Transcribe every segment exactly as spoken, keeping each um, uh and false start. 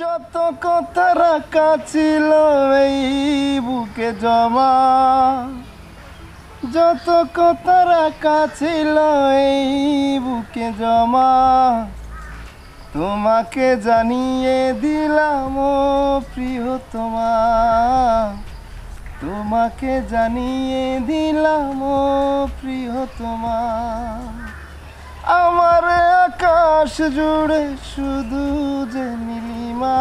যত কথা রাখা ছিল এই বুকে জমা, যত কথা রাখা ছিল এই বুকে জমা, তোমাকে জানিয়ে দিলাম ও প্রিয়তমা, তোমাকে জানিয়ে দিলাম ও প্রিয়তমা। আমার আকাশ জুড়ে শুধু যে নীলিমা,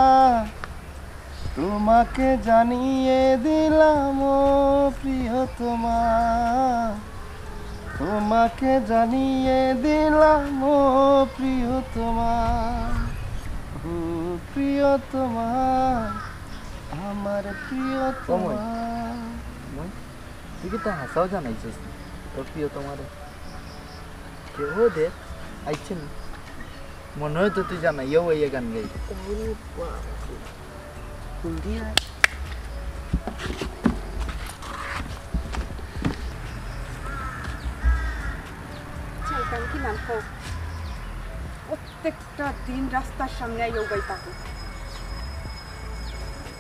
তোমাকে জানিয়ে দিলাম ও প্রিয়তমা, তোমাকে জানিয়ে দিলাম ও প্রিয়তমা, ও প্রিয়তমা, আমার প্রিয়তমা। তুই কিতা হাছাউ জানাইছস না তোর প্রিয়তমারে? কেউ দে আইছে না। মনে হয় তো তুই জানাইয়াও এই গান গাইবি। ওরে বাবা। ফুল দিয়া। চাইতাম কি নাম হোক, প্রত্যেকটা দিন রাস্তার সামনে আইয়া উবাই থাকো।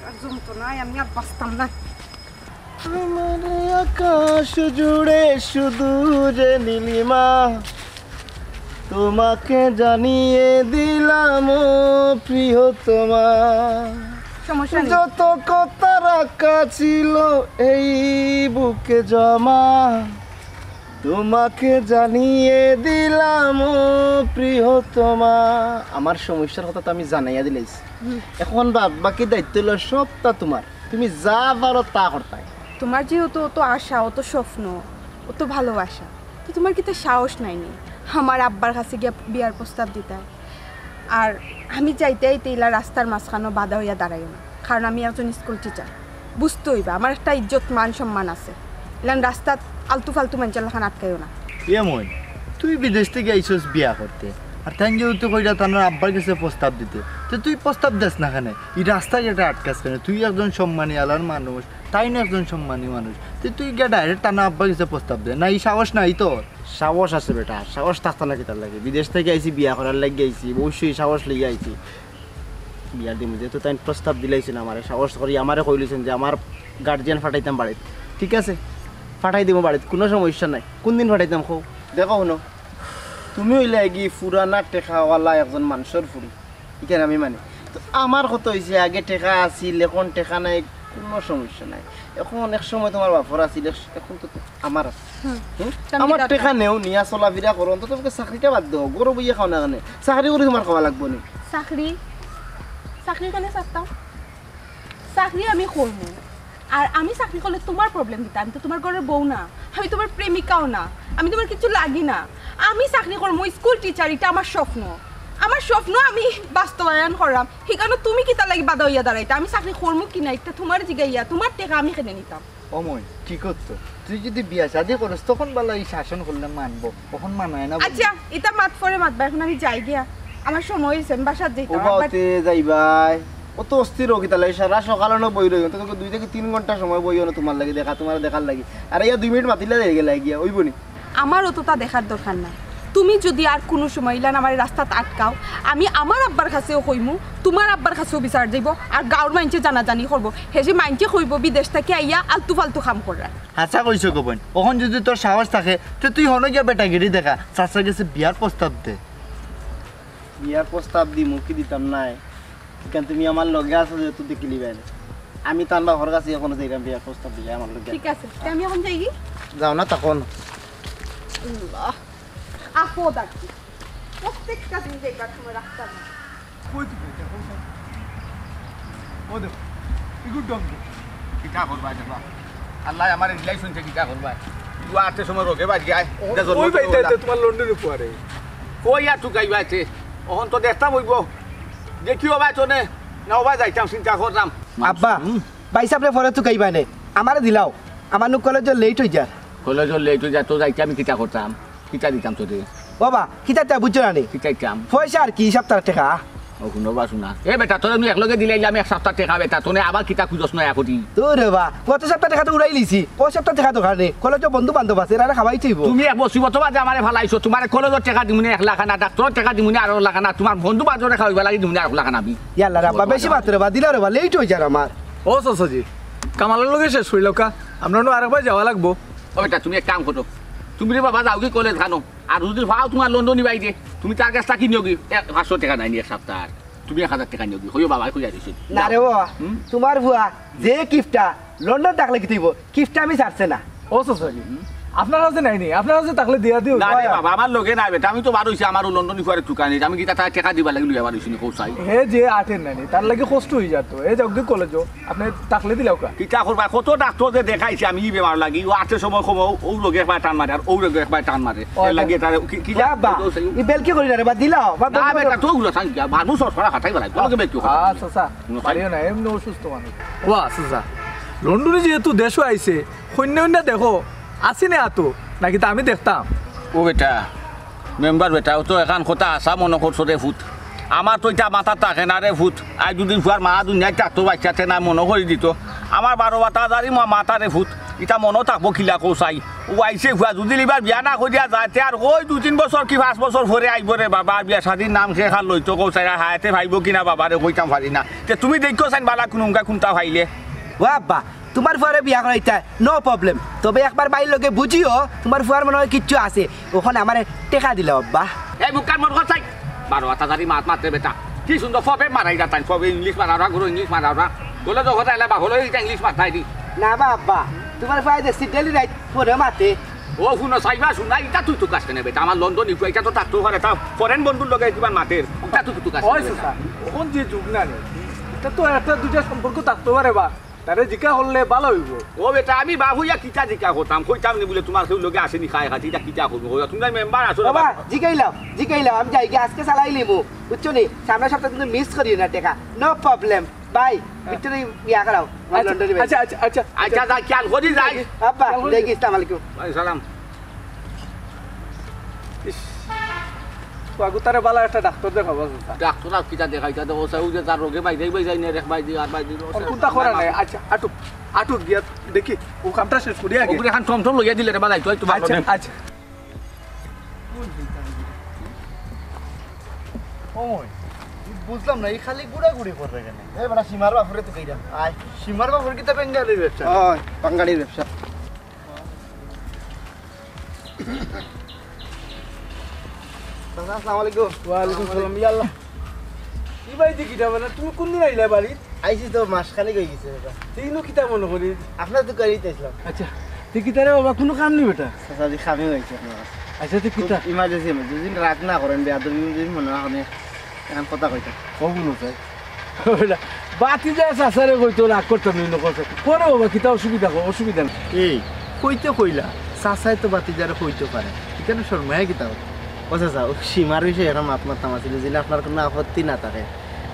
আর যন্ত্রণায় আমি আর বাঁচতাম না। আমার আকাশ জুড়ে শুধু যে নীলিমা, তোমাকে জানিয়ে দিলাম ও প্রিয়তমা। সমস্যা নেই। যত কথা রাখা ছিল এই বুকে জমা, তোমাকে জানিয়ে দিলাম ও প্রিয়তমা। আমার সমস্যার কথা তো আমি জানাইয়া দিলাইছি। হুম। এখন বাদ বাকি দায়িত্ব হলো সবটা তোমার, তুমি যা পারো তা করতায়। তোমার যেহেতু অত আশা, অত স্বপ্ন, অত ভালোবাসা, তো তোমার কিতা সাহস নাইনি আমার আব্বার কাছে গিয়া বিয়ার প্রস্তাব দিতায়? আর আমি যাইতে আইতে ইলা রাস্তার মাঝখানো বাধা হইয়া দাঁড়াইও না, কারণ আমি একজন স্কুল টিচার। বুঝতে হইবা, আমার একটা ইজ্জত মান সম্মান আছে। ইলান রাস্তাত আলতু ফালতু মাইনষর লাখান আটকাইও না। এ মইন, তুই বিদেশ থাকি আইছস বিয়া করতে, আর তাইন যেহেতু কইরা তান আব্বার কাছে প্রস্তাব দিতে, তো তুই প্রস্তাব দেস না কেনে? এই রাস্তাঘাটে আটকাস কেনে? তুই একজন সম্মানী আলার মানুষ, তাইন একজন সম্মানী মানুষ, তো তুই গিয়া direct তান আব্বার কাছে প্রস্তাব দে। না, এই সাহস নাই তোর? সাহস আছে বেটা, সাহস থাকতো না কিতার লাগি? বিদেশ থাকি আইছি, বিয়া করার লাগি আইছি, অবশ্যই সাহস লইয়া আইছি। বিয়ার দিমু, যেহেতু তাইন প্রস্তাব দিলাইছইন আমারে, সাহস করি আমারে কইলিছইন যে আমার গার্জিয়ান ফাটাইতাম বাড়িত, ঠিক আছে, ফাটাই দিমু বাড়িত, কুনু সমস্যা নাই। কুন দিন ফাটাইতাম কও? দেখো হুনো, তুমি অইলায় গি ফুরানা টেকাওয়ালা একজন মানষর ফুড়ি, ইখান আমি মানি। তো আমার কথা অইছে, আগে টেকা আছিল, এখন টেকা নাই, কুনু সমস্যা নাই। এখন এক সময় তোমার বাপর আছিল, এক-, এখন তো আমার আছে। হুম। হুম? তো আমি আমার দরকার। টেকা নেও, নিয়া চলাফিরা করো, অন্তত চাকরিটা বাদ দেও, ঘরো বইয়া খাও না কেনে? চাকরি করি তোমার খাওয়া লাগবো নি? চাকরি? চাকরি কেনে ছাড়তাম? চাকরি আমি করমু। আর আমি চাকরি করলে তোমার problem কিতা? আমি তো তোমার ঘরর বউ না, আমি তোমার প্রেমিকাও না, আমি তোমার কিচ্ছু লাগি না। আমি চাকরি করমু, স্কুল টিচার, ইটা আমার স্বপ্ন, আমার স্বপ্ন আমি বাস্তবায়ন করাম। হিখানো তুমি কিতার লাগি বাধা হইয়া দাঁড়াইতা? আমি চাকরি করমু কি না, ইটা তোমার জিগাইয়া, তোমার টেকা আমি কেনে নিতাম? ও মইন, ঠিক তো। তুই যদি বিয়া শাদি করস, তখন বালা এই শাসন করলে মানবো, অখন মানায় না। আচ্ছা, ইতা মাত পরে মাতবা, এখন আমি যাই গিয়া, আমার সময় হইছে, আমি বাসাত যাইতাম। ও বাবা, তে যাইবায়? অত অস্থির অও কিতার লাগি? সারা সকাল অনো বই রইও, তো দুই থাকি তিন ঘন্টা সময় বইও না তোমার লাগি দেখা, তোমার দেখার লাগি। আর ইয়া দুই মিনিট মাতিলে যাই গেলা গিয়া, অইবো নি? আমার অততা দেখার দরকার নাই। তুমি যদি আর কুনু সময় ইলান আমার রাস্তাত আটকাও, আমি আমার আব্বার কাছেও কইমু, তোমার আব্বার কাছেও বিচার যাইবো, আর গাঁওর মাইনষে জানাজানি করবো। হে যে মাইনষে কইবো বিদেশ থাকি আইয়া আলতু ফালতু কাম কররা। হাছা কইছো গো বইন, অখন যদি তোর সাহস থাকে, তে তুই হনো গিয়া বেটাগিরি দেখা, চাচার গেছে বিয়ার প্রস্তাব দে। বিয়ার প্রস্তাব দিমু কি দিতাম নায়, ইখান তুমি আমার লগে আছো যেহেতু দেখিলিবায় নে। আমি তান বাপর কাছে অখনো যাইরাম বিয়ার প্রস্তাব দিয়া আমার লগে। ঠিক আছে, তে আমি অখন যাইগি? যাও না তখন। আল্লাহ, আপদ আর কি। প্রত্যেকটা দিন যাইবার সময় রাস্তার মাঝে। কই তুই কই? দেখো, ও দেখো, ইগুর ডং দে। কিতা করবা, দেখবা? আল্লাহ আমার রিলেশনকে কিতা করবা? ইগু আটতে সময় রোগে বাজ গায়। ও, ইটা জন্ম ওই তো বাইতে ওলা। তোমার লন্ডন উপরে। কই আর তুকাইবা আছে? অখন তো দেখতাম অইবো। দেখিও বা চনে, না ওবা যাইতাম, চিন্তা করতাম। আব্বা, হুম। ভাই সাহেবরে পরে তুকাইবা নে। আমারে দিলাও। আমার নু কলেজো লেট হই যার। কলেজো লেট হই যার, তো যাইতে আমি কিতা করতাম? কিতা দিতাম তোরে? ও বা, কিতা তা বুঝছো না নি? কিতা দিতাম? পয়সা আর কি, হিসাব তার টেকা। ও, হুনো বা হুনা। এ বেটা, তোরে আমি একলগে দিলাইলাম এক সপ্তাহ টেকা বেটা, তোরে আবার কিতা খুজস নয়া করি? দূর রে বা, গত সপ্তাহ টেকা তো উড়াইলিছি, ও সপ্তাহ টেকা দরকার নাই। কলেজো বন্ধু বান্ধব আছে, এরারে খাওয়াইতে অইবো। তুমি এক মুসিবতো মাঝে আমারে ফালাইছো, তুমারে কলেজর টেকা দিমুনে এক লাখ আনা, ডাক্তরর টেকা দিমুনে আরো লাখ আনা, তুমার বন্ধু বান্ধবরে খাওয়াইবার লাগি দিমুনে আরো লাখ আনা আমি। ইয়াল্লা রে আব্বা, বেশি মাত রে বা, দিলাও রে বা, late অই যার আমার। ও চাচাজি, কামালর লগে শেষ অইলাউক্কা, আমরা নু আরেকবার যাওয়া লাগবো। ও বেটা, তুমি এক কাম করো, তুমি রে বাবা যাওগি কলেজ খানো, আর যদি পাও তুমার লন্ডনি ভাইরে, তুমি তার গেছ থাকি নিওগি, এক পাঁচশো টেকা নায়নি এক সপ্তাহ, আর তুমি এক হাজার টেকা নিওগি, কইও বাবায় কইয়া দিছইন। না রে বাবা, হুম? তুমার ফুয়া যে কিপটা, লন্ডন থাকলে কিতা অইবো, কিপটা আমি ছাড়ছে না। ও চাচাজি, আপনার কাছে নায়নি, আপনার কাছে থাকলে দিয়া দিও। না রে বাবা, আমার লগে নাই বেটা, আমি তো বার অইছি, আমার অউ লন্ডনি ফুয়ারে তুকানিত, আমি কিতা তারে টেকা দিবার লাগি লইয়া বার অইছি নি, কও চাই। হে যে আটের নায়নি, তার লাগি কষ্ট অই যার তো, হে যাউগি কলেজো, আপনে থাকলে দিলাউক্কা। কিতা করবা, কত ডাক্তর যে দেখাইছি আমি ই বেমার লাগি, ও আটের সময় কম, ও, অউ লগে একবার টান মারে, আর অউ লগে একবার টান মারে। ও, এর লাগি তারে কি, কি ও আব্বা, ও চাই। ই বেলকি করি না রে বা, দিলাও, বা না বন্ধ বেটা, করো। তো অগুলা থাকি, মানুষ সরসরা খাটাই বেড়ায়, কোনো বেলকি করে। আচ্ছা, আচ্ছা, হুনো, পারিও না, এমনে অসুস্থ মানুষ। ও আচ্ছা, আচ্ছা, লন্ডনি যেহেতু দেশো আইছে, কইন্যা-উইন্যা দেখো, আছে নি আতো, নাকি তা আমি দেখতাম? ও বেটা, মেম্বার বেটা, ও তো এখান কথা হাছা মনো করছো রে ফুত। আমার তো ইতা মাথাত থাকে না রে ফুত। আইজ যদি ফুয়ার মা দুনিয়াত থাকতো, বাচ্চাতে না মনো করি দিত। আমার বারো বাতা হাজারি মা-, মাথা রে ফুত। ইতা মনো থাকবো কিলা কও চাই। ও আইছে ফুয়া, যদি ইবার বিয়া না করিয়া যায়, তে আর কই দুই তিন বছর কি পাঁচ বছর পরে আইবো রে বাবা, আর বিয়া শাদির নাম কে কার লইতো কও চাই, আর হায়াতে পাইবো কিনা বাবারে কইতাম পারি না। তে তুমি দেখিও চাইন বালা কুনুমকা কুন্তা পাইলে। ও আব্বা, তুমার ফুয়ারে বিয়া করাইতায়, no problem। তবে একবার ভাইর লগে বুঝিও, তুমার ফুয়ার মনো অয় কিচ্ছু আছে, অখন আমারে টেকা দিলাও আব্বা। এই মুখখান বন্ধ কর চাই। বারো বাতা হাজারি মাত মাতরে বেটা। কি সুন্দর ফবে মারাইরা তাইন, ফবে English মারারা, গুরু English মারারা। বলে তো কথা এলা বা হলো ইটা English মাতায় দি। না বা আব্বা, তুমার ফুয়ায় দেখছি daily রাইত ফোনে মাতে। ও হুনো চাইবা হুনা, ইটা তুই তুকাস কেনে বেটা? আমার লন্ডনি ফুয়া, ইটা তো থাকতো পারে, তা foreign বন্ধুর লগে কিমান মাতের, ইটা তুই তুকাস কেনে ওই বেটা? চাচা, অখন যে যুগ নানি, ইটা তো একটা দুইটা সম্পর্ক থাকতো পারে বা। তারে জিকা করলে বালা অইবো। ও বেটা, আমি বাপ অইয়া কিতা জিকা করতাম? কইতাম নি বুলে তুমার কেউ লগে আছে নি খায় খাতি, ইটা কিতা করবো? কইয়া তুমি মেম্বার আছো না বাবা, বাবা। জিকাইলাম, জিকাইলাম, আমি যাইগি, আজকে চালাইলিমু, বুঝছো নি? সামনের সপ্তাহ কিন্তু miss করিও না টেকা, no problem। ভাই, ভিতরে ইয়া করাও, আমার আচ্ছা, লন্ডনি ভাই। আচ্ছা, আচ্ছা, আচ্ছা। আচ্ছা, যাই, খেয়াল করি যাই। আব্বা, খেয়াল করি যাই, যাই। আসসালামু আলাইকুম। ওয়ালাইকুম সালাম। ইস, বাগুতারে বালা একটা ডাক্তর দেখাবা চাচা। ডাক্তর আর কিতা দেখাইতা দেখো, চাই ও যে যার রোগে বাইরে বাইরে যাই না, রেখ বাইরে আর বাইরে। ওর কুন্তা করা নাই। আচ্ছা, আটুক, আটুক গিয়া দেখি, ও কামটা শেষ করি আগে। ওগুলো এখন টমটম লইয়া দিলে রে বালাই, তুই তো ভালো আচ্ছা, নেই। আচ্ছা। ও মই, বুঝলাম না, এই খালি ঘুরাঘুরি করে কেনে? এই বেটা, সীমার বাপরে তো কইরা। আয়, সীমার বাপর কিতা বাঙ্গালির ব্যবসা? ওই, বাঙ্গালির ব্যবসা। চাচা, আসসালামু আলাইকুম। ওয়ালাইকুম সালাম। ইয়াল্লা। ই ভাই, দেখি যাবে না, তুমি কোন দিন আইলা বাড়ি? আইছি তো, মাস খানেক অই গেছে বেটা। তুই ইনো কিতা মনো করি? আপনার দোকানে আইছিলাম। আচ্ছা, তুই কিতা রে বাবা, কুনু কাম নি বেটা? চাচা, জি, কামে আইছি আপনার কাছে। আচ্ছা, তুই কিতা? খুব emergency, যদি রাগ না করেন, বেয়াদবি যদি মনে হয়, এখন কথা কইতা। কও কুনু চাই। ওইটা, বাতিজা চাচারে কইতো রাগ করতাম নি, নকল চাচা। করে বাবা, কিতা অসুবিধা, কও, অসুবিধা নাই। এই, কইতে কইলা, চাচায় তো বাতিজারে কইতো পারে। ইখানো শরমায় কিতা অইলো? ও চাচা, ও সীমার বিষয়ে একটা মাত মারতাম আছিল, যদি আপনার কুনু আপত্তি না থাকে।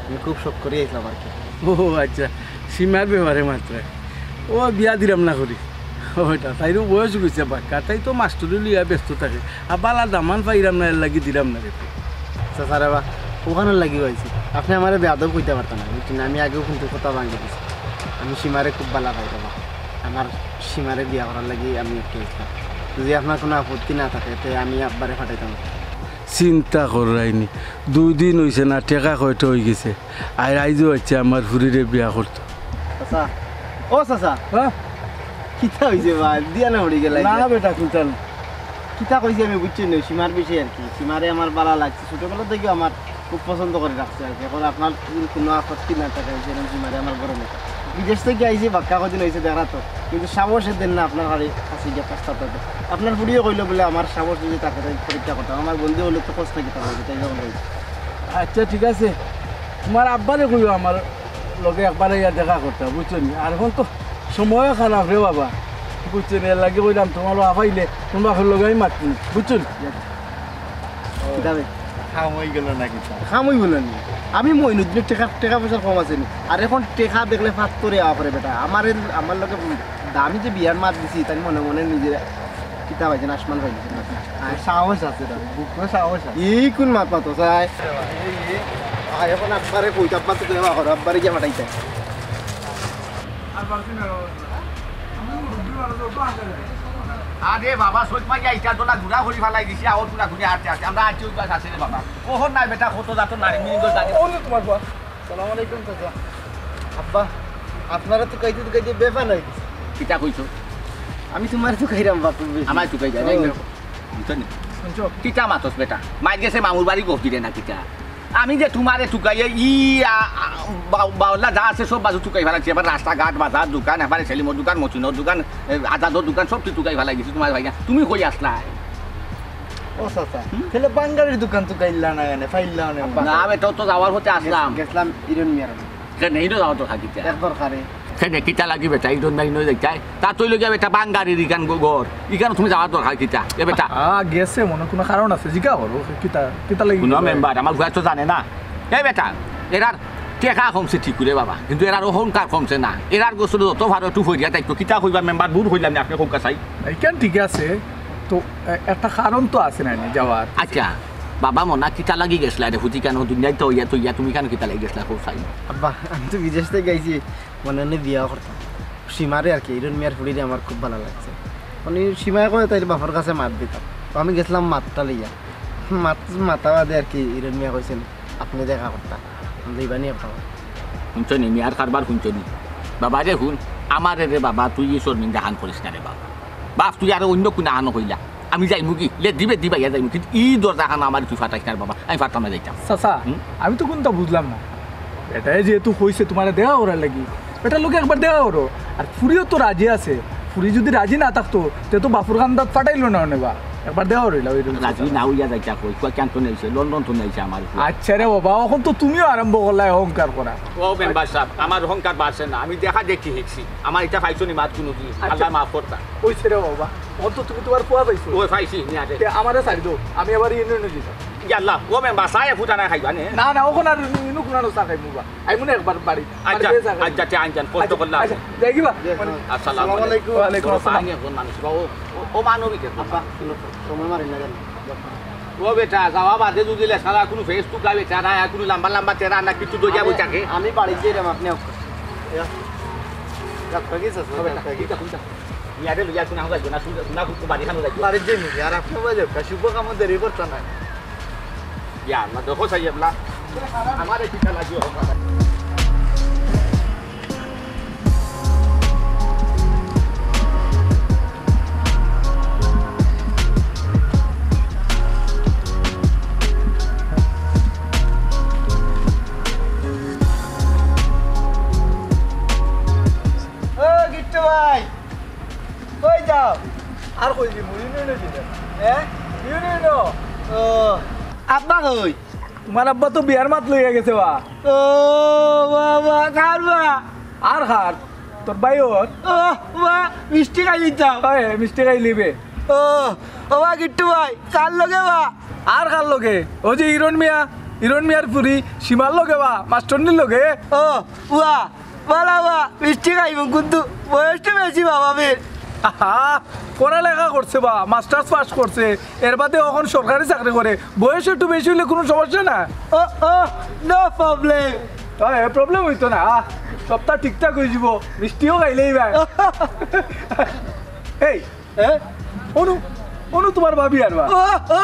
আমি খুব শখ করি আইছিলাম আর কি। ও আচ্ছা, সীমার ব্যাপারে মাতরায়। ও বিয়া দিরাম না করি। ওইটা, তাইরও বয়স অই গেছে বাক্কা, তাই তো মাস্টরি লইয়া ব্যস্ত থাকে। আর বালা দামান পাইরাম না, এর লাগি দিরাম না রে। চাচা রে বা, অখানর লাগি আইছি। আপনে আমারে বেয়াদব কইতা পারতা না, বুঝছইন? আমি আগেও কিন্তু কথা ভাঙ্গি দিছি। আমি সীমারে খুব বালা পাই রে বা। আমার সীমারে বিয়া করার লাগি আমি একটা ইচ্ছা। যদি আপনার কুনু আপত্তি না থাকে, তে আমি আব্বারে পাঠাইতাম। চিন্তা কররায়নি, দুই দিন অইছে না, টেকা কয়টা অই গেছে। আর আইজও আইছে আমার ফুরিরে বিয়া করতো। চাচা, ও চাচা। হ্যাঁ? কিতা অইছে বা? দিয়া না পড়ি গেলা না ইটা? বেটা, কিতা না। কিতা কইছি আমি বুঝছি না, সীমার বিষয়ে আর কি। সীমারে আমার বালা লাগছে, ছোটবেলা থাকি আমার খুব পছন্দ করি রাখছি আর কি। এখন আপনার যদি কুনু আপত্তি না থাকে, সেরকম সীমারে আমার ঘরো নেই। বিদেশ থাকি আইছি, বাক্কা কদিন অইছে দেখা তো, কিন্তু সাহসে দেন না আপনার বাড়ি কাছে গিয়া প্রস্তাব দিতে। আপনার ফুরিয়ে কইলো বুলে আমার সাহস যদি থাকে, তাই পরীক্ষা করতাম। আমার বন্ধু অইলে তো খোঁজ থাকি তার লগে, তাই যখন কইছে। আচ্ছা, ঠিক আছে, তুমার আব্বারে কইও আমার লগে একবার আইয়া দেখা করতা, বুঝছো নি? আর এখন তো সময়ও খারাপ রে বাবা, বুঝছো নি? এর লাগি কইলাম, তুমার বাপ আইলে তুমার বাপর লগে আমি মাতমু, বুঝছো নি? কিতা বে? কাম অই গেল না কিতা? কাম অইবো না নি? আমি মইনুদ্দিনের টেকা, টেকা পয়সার কম আছে নি? আর এখন টেকা দেখলে ফাত্তরে আওয়া করে বেটা। আমার, আমার লগে দামি যে বিয়ার মাত দিছি, তাই মনে মনে নিজে কিতা পাইছেন, আসমান পাইছেন। আর সাহস আছে তার। বুকো সাহস আছে। এই কোন মাত মাতো চাই? আর এখন আব্বারে কইতা, আব্বা তো দেওয়া করো, আব্বারে গিয়া ফাটাইতে। আরে বাবা, সৈত মাইয়া, ইটা তো না ঘুরা ঘুরি ফালাই দিছি, আও তুরা ঘুরে আটতে আটতে। আমরা আছি, ওই পাশ আছে রে বাবা। ওহন নাই বেটা, কত জাত নারী মিনিট জানি। ওই যে তোমার বাবা। সালাম আলাইকুম চাচা। আব্বা, আপনারা তো কাইতে তো কাইতে বেফান হয়ে গেছে। কিতা কইছো? আমি তোমার তো খাইরাম বাপু বেশি। আমার তো খাই যায়, ও। বুঝছো নি? শুনছো? কিতা মাতস বেটা? মাই গেছে মামুর বাড়ি গফ দিলে না কিতা? আমি যে তুমারে তুকাইয়া ই, আ, আ, বা-, বাউলা যা আছে সব বাজু তুকাই ফালাইছি। আবার রাস্তাঘাট, বাজার, দোকান, আবার সেলিমর দোকান, মসিনর দোকান, এ, আজাদর দোকান, সব তুই তুকাই ফালাই দিছি তুমার ভাই না। তুমি কই আসলা? ও চাচা, হুম? তাহলে বাঙ্গারির দোকান তুকাইলা না কেনে? ফাইলা না কেনে? না, আমি তো, তো যাওয়ার পথে আসলাম। গেছ-, গেছলাম ইরন মিয়ার। কেনে, ইনো যাওয়ার দরকার কিতা? এক দরকারে। কেনে, কিতা লাগি বেটা? ইরন মিয়ার ইনো যাইতায়? তা তুই লগিয়া বেটা বাঙ্গারির ইখান গো-, ঘর। ইখানো তুমি যাওয়ার দরকার কিতা? এ বেটা। আ, গেছে মনে কোনো কারণ আছে, জিগা করো, কিতা, কিতা লাগি হুনো গেছে? মেম্বার, আমার ফুয়া তো জানে না। এ বেটা, এরার টেকা কমছে ঠিক করে বাবা, কিন্তু এরার অহংকার কমছে না। এরার গোসলে যত ভালো একটু ফরিয়া থাকতো, কিতা কইবা মেম্বার, ভুল কইলাম নি, আপনে কউক্কা চাই। ইখান ঠিক আছে, তো এ-, একটা কারণ তো আছে না নি যাওয়ার। আচ্ছা, বাবা মনা কিতা লাগি গেছলা রে, ফুতি কেন দুনিয়ায় তো ইয়া তো ইয়া, তুমি কেন কিতা লাগি গেছলা, কও চাই। আব্বা, আমি তো বিদেশ থাকি আইছি, মানে, এনে বিয়া করতাম। সীমারে আর কি, ইরন মিয়ার ফুড়িরে আমার খুব ভালা লাগছে। মানে, সীমায় কয় তাইর বাপর কাছে মাত দিতাম। তো আমি গেছলাম মাতটা লইয়া। মাত, মাতা বাদে আর কি, ইরন মিয়া কইছইন, "আপনে দেখা করতা।" আমি যাইবা নি আপনার? হুনছো নি, মিয়ার কারবার হুনছো নি? বাবা রে হুন, আমারে রে বাবা, তুই ই শরমিন্দা খান করিস না রে বাবা। বাপ, তুই আরো অইন্য কুনু আনো কইলা। আমি যাইমু কি? লে দিবে দিবা ইয়া যাইমু। কিন্তু ই দরজা খান আমারে তুই ফাটাইস না রে বাবা। আমি ফাটাম না যাইতাম। চাচা, হুম? আমি তো কুনতা বুঝলাম না। বেটায় যেহেতু কইছে তুমারে দেখা করার লাগি, বেটার লগে একবার দেখা করো। আর ফুড়িও তো রাজি আছে। ফুড়ি যুদি রাজি না থাকতো, তে তো বাফর কান্দাত ফাটাইলো না অনে বা। একবার দেখা করিলা ওই রকম। রাজি না অইয়া যাইতা কই? কয় কেন তো নেইছে, লন্ডন তো নেইছে আমার। আচ্ছা রে বাবা, অখন তো তুমিও আরম্ভ করলায় অহংকার করা। ও মেম্বার সাব, আমার অহংকার বাড়ছে না, আমি দেখা দেখি হিকছি। আমার ইটা পাইছো নি মাত কুনু কি? আচ্ছা। আল্লায় মাফ করতা। অইছে রে বাবা, অখন তো তুমি তুমার ফুয়া পাইছো। ও পাইছি, নিয়া দে। তে আমারে ছাড়ি দেও, আমি আবার ইউনিয়নে যাইতাম। ইয়াল্লা, ও মেম্বার, চা এক ফুটা না খাইবা নে? না, না, অখন আর ইনু কুনানো চা খাইমু বা। আইমু না একবার বাড়ি। আচ্ছা, বাড়িতে চা খাইমু। আচ্ছা, তে আনজান, কষ্ট আচ্ছা, করলা। আচ্ছা, যাই কি বা? আসসালামু আসসালামু আলাইকুম। ওয়ালাইকুম আসসালাম। বড় পানি এখন মানুষ বা, ও, ও, ও মানবিক এখন। আব্বা, শুনো তো, সময় মারি না জানি। ও বেটা, যাওয়া বাদে যুদি লেসারা কুনু ফেস টুকা বেচারা, আর কুনু লাম্বা লাম্বা চেহারা না কিছু দইয়া আমি, বই থাকে। আমি বাড়ি যাইরাম, আপনে আউক্কা। ইয়া। ডাক্তার কি আছে? ও বেটা, ডাক্তার কি? কোনটা, কোনটা? ইয়ারে লইয়া কুনু আউক্কা যাইবো না, শুনা, শুনা, কুনু বাড়ি খানো যাইবো। বাড়ি যাইমু, আর আপনে বাড়ি যাউক্কা, শুভ কামো দেরি করতা না। ইয়া আল্লাহ, দেখো চাই এবলা। আমারে কিতা লাগিও হোক। ও গিট্টু ভাই, কই যাও? আর কই দিমু, ইউনিয়নে দিলাম। হ্যাঁ? ইউনিয়নে? ও, আব্বা কই? তুমার আব্বা তো বিয়ার মাত লইয়া গেছে বা। ও বাবা, কার বা? আর কার? তোর ভাইর। ও বা, মিষ্টি খাই দিতাম। ওই, মিষ্টি খাই লিবে। ও, ও বা গিট্টু ভাই, কার লগে বা? আর কার লগে? ও যে ইরন মিয়া, ইরন মিয়ার ফুড়ি, সীমার লগে বা, মাস্টরনির লগে। ও, ওয়া, বালা বা, মিষ্টি খাইমু, কিন্তু বয়স তো বেশি বাবা বের। আহা, পড়ালেখা করছে বা, মাস্টার্স পাস করছে, এর বাদে অখন সরকারি চাকরি করে। বয়স একটু বেশি অইলে কুনু সমস্যা না। ও, ও, no problem। হ্যাঁ, problem অইতো না। সবতা ঠিকঠাক অইযিবো, মিষ্টিও খাইলেই ভাই। এই, হ্যাঁ? অনু, অনু তুমার ভাবি আর বা? ও, ও,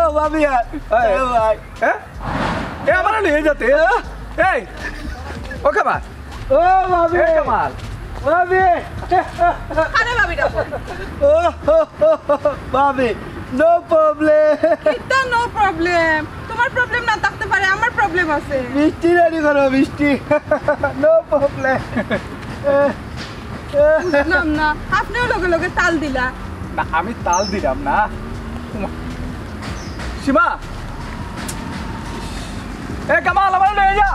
ও, ভাবি আর। হ্যাঁ। এ ভাই। হ্যাঁ? এ, আমারে লইয়া যাইতে। এই, ও কামাল। ও, ভাবি। এ, কামাল। ভাবি। আরে, ভাবি, ডাকো। ও, ও, ও, ও, ভাবি, no problem। কিতা no problem? তুমার problem না থাকতে পারে, আমার problem আছে। মিষ্টি ready করো, মিষ্টি। No problem। বুঝলাম না, আপনেও লগে লগে তাল দিলা। না, আমি তাল দিলাম না। সীমা, এ কামাল, আমারে লইয়া যা।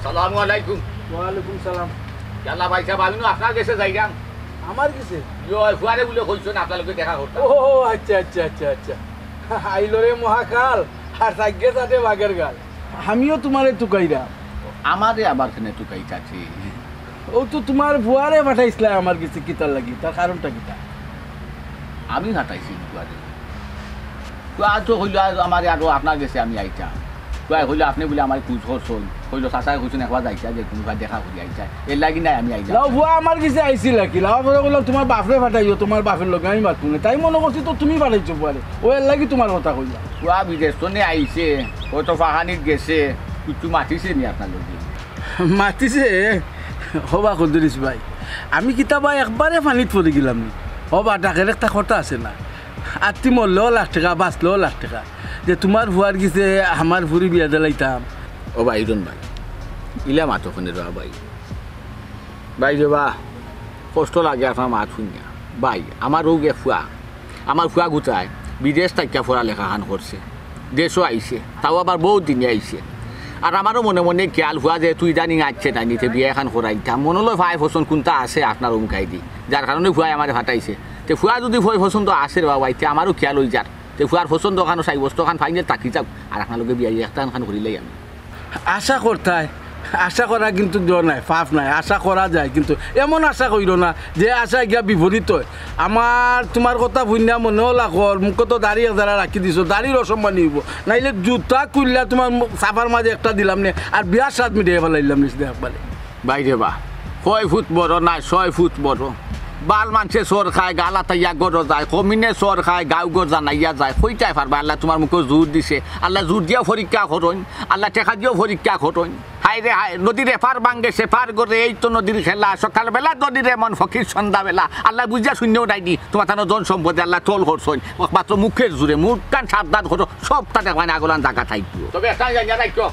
সালামু আলাইকুম। ওয়ালাইকুম সালাম। ইয়াল্লা ভাই সাহেব, আমি নু আপনার গেছে যাইরাম। আমার গেছে? ইয়ো, ফুয়ারে বুলে কইছইন আপনার লগে দেখা করতা। ও, আচ্ছা, আচ্ছা, আচ্ছা, আচ্ছা। আইলো রে মহাকাল, আর সাইগে সাথে বাঘের গাল। আমিও তুমারে তুকাইরাম। আমারে আবার কেনে তুকাইতাছে? অউ তো তুমার ফুয়ারে পাঠাইছলায় আমার গেছে, কিতার লাগি? তার কারণটা কিতা? আমি পাঠাইছি ফুয়ারে। ফুয়া তো কইলো, "আজ আমারে আরো আপনার গেছে আমি আইতাম।" ফুয়ায় কইলো, "আপনে বুলে আমারে খুজ করছইন।" কইলো, "চাচায় কইছইন একবার যাইতা, যে কুনু দেখা করি আইতা।" এরলাগি নায় আমি আইলাম। লাও, ফুয়া আমার গেছে আইছিল আর কি। লাও, ফুয়া কইলাম, "তুমার বাফরে পাঠাইও, তুমার বাফর লগে আমি মাতমু নে।" তাই মনো করছি তো তুমি পাঠাইছো ফুয়ারে। অউ এরলাগি তুমার কথা কইলাম। ফুয়া বিদেশ থনে আইছে, অউ তো ফাহানিত গেছে, কিচ্ছু মাতিছে নি আপনার লগে? মাতিছে, হবা কদরিস ভাই, আমি কিতা বা একবারে পানিত পড়ি গেলাম নি? হবা, ডাকের একটা কথা আছে না, আত্তি মরলেও লাখ টেকা, বাঁচলেও লাখ টেকা, যে তুমার ফুয়ার গেছে আমার ফুরি বিয়া দিলাইতাম। ও ভাই, ইরন ভাই, ইলা মাতো কেনে রে ভাই? ভাই রে বা, কষ্ট লাগে আপনার মাত হুনিয়া। ভাই, আমার অউ এক ফুয়া, আমার ফুয়া গুতায় বিদেশ থাকিয়া পড়ালেখা খান করছে, দেশো আইছে, তাও আবার বউত দিনে আইছে। আর আমারও মনে মনে খেয়াল, ফুয়া যেহেতু ইদানিং আইছে না, নিতে বিয়া এখান করাইতাম, মনো লয় ফায় পছন্দ কুনটা আছে আপনার অমুকাইদি, যার কারণে ফুয়ায় আমারে পাঠাইছে। তে ফুয়া যুদি ফয় পছন্দ আছে রে বাবা, ইতে আমারও খেয়াল অইযার। তে ফুয়ার পছন্দ খানো সাব্যস্ত খান final থাকি যাউক, আর আপনার লগে বিয়া একটা খান করিলাই আমি। আশা করতায়, আশা করা কিন্তু জোর নায়, পাপ নায়, আশা করা যায়, কিন্তু এমন আশা কইরো না যে আশা গিয়া বিপরীত অয়। আমার তুমার কথা হুনিয়া মনেও লাগর, মুখো তো দাড়ি এক জারা রাখি দিছো, দাড়ির অসম্মানি অইবো, নাইলে জুতা খুলিয়া তুমার মু-, চাপার মাঝে একটা দিলাম নে, আর বিয়ার সাধ মিটাইয়া ফালাইলাম নে একবারে। ভাই রে বা, কয় ফুট বড় নায়, ছয় ফুট বড়। বাল মানষে চড় খায়, গাল আতাইয়া ঘরো যায়, কমিনে চড় খায়, গাউ ঘর জানাইয়া যায়। কইতায় পারবায়, আল্লায় তুমার মুখো জোর দিছে, আল্লায় জোর দিয়াও পরীক্ষা করইন, আল্লায় টেকা দিয়াও পরীক্ষা করইন। হায় রে হায়, নদীর এপার ভাঙ্গে সেপার গড়ে, এই তো নদীর খেলা। সকালবেলা ধনীর এমন ফকির সন্ধ্যাবেলা। আল্লায় বুঝিয়া শুনিয়াও নায় নি, তুমার তানো ধন সম্পদে আল্লায় তল করছইন। একমাত্র মুখের জোরে, মুখখান সাবধান করো, সবটা দেখবায় না, আগলান জাগা থাইতো। তবে একটা জানিয়া রাখো,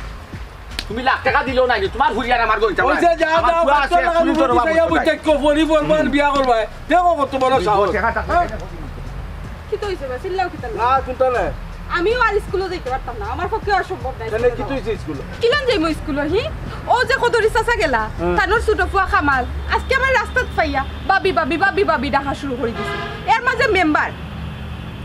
তুমি লাখ টেকা দিলেও নায় নি, তুমার ফুরি আর আমার গইন্তা অইছে, যাও, আমার যাও, ফুয়া আছে, বাচ্চা লাগা শুনি তোর বাবা বুঝাইয়া বুঝতে থাকো। বুঝতে থাকো, পরি বলবার বিয়া করবায়। দেখো কত বড় সাহস। কিতা অইছে বা? চিল্লাও কিতা লাগি? না, কুনতা নায়। আমিও আর স্কুলো যাইতে পারতাম না, আমার পক্ষে অসম্ভব নায় তাইলে স্কুলো কিতা যাওয়া। অইছে স্কুলো? কিলান যাইমু স্কুলো, হি? অউ যে কদরি চাচা গেলা, হ্যাঁ। তানর ছোট ফুয়া কামাল, আজকে আমারে রাস্তাত পাইয়া, "ভাবি, ভাবি, ভাবি, ভাবি" ডাকা শুরু করি দিছে। এর মাঝে মেম্বার।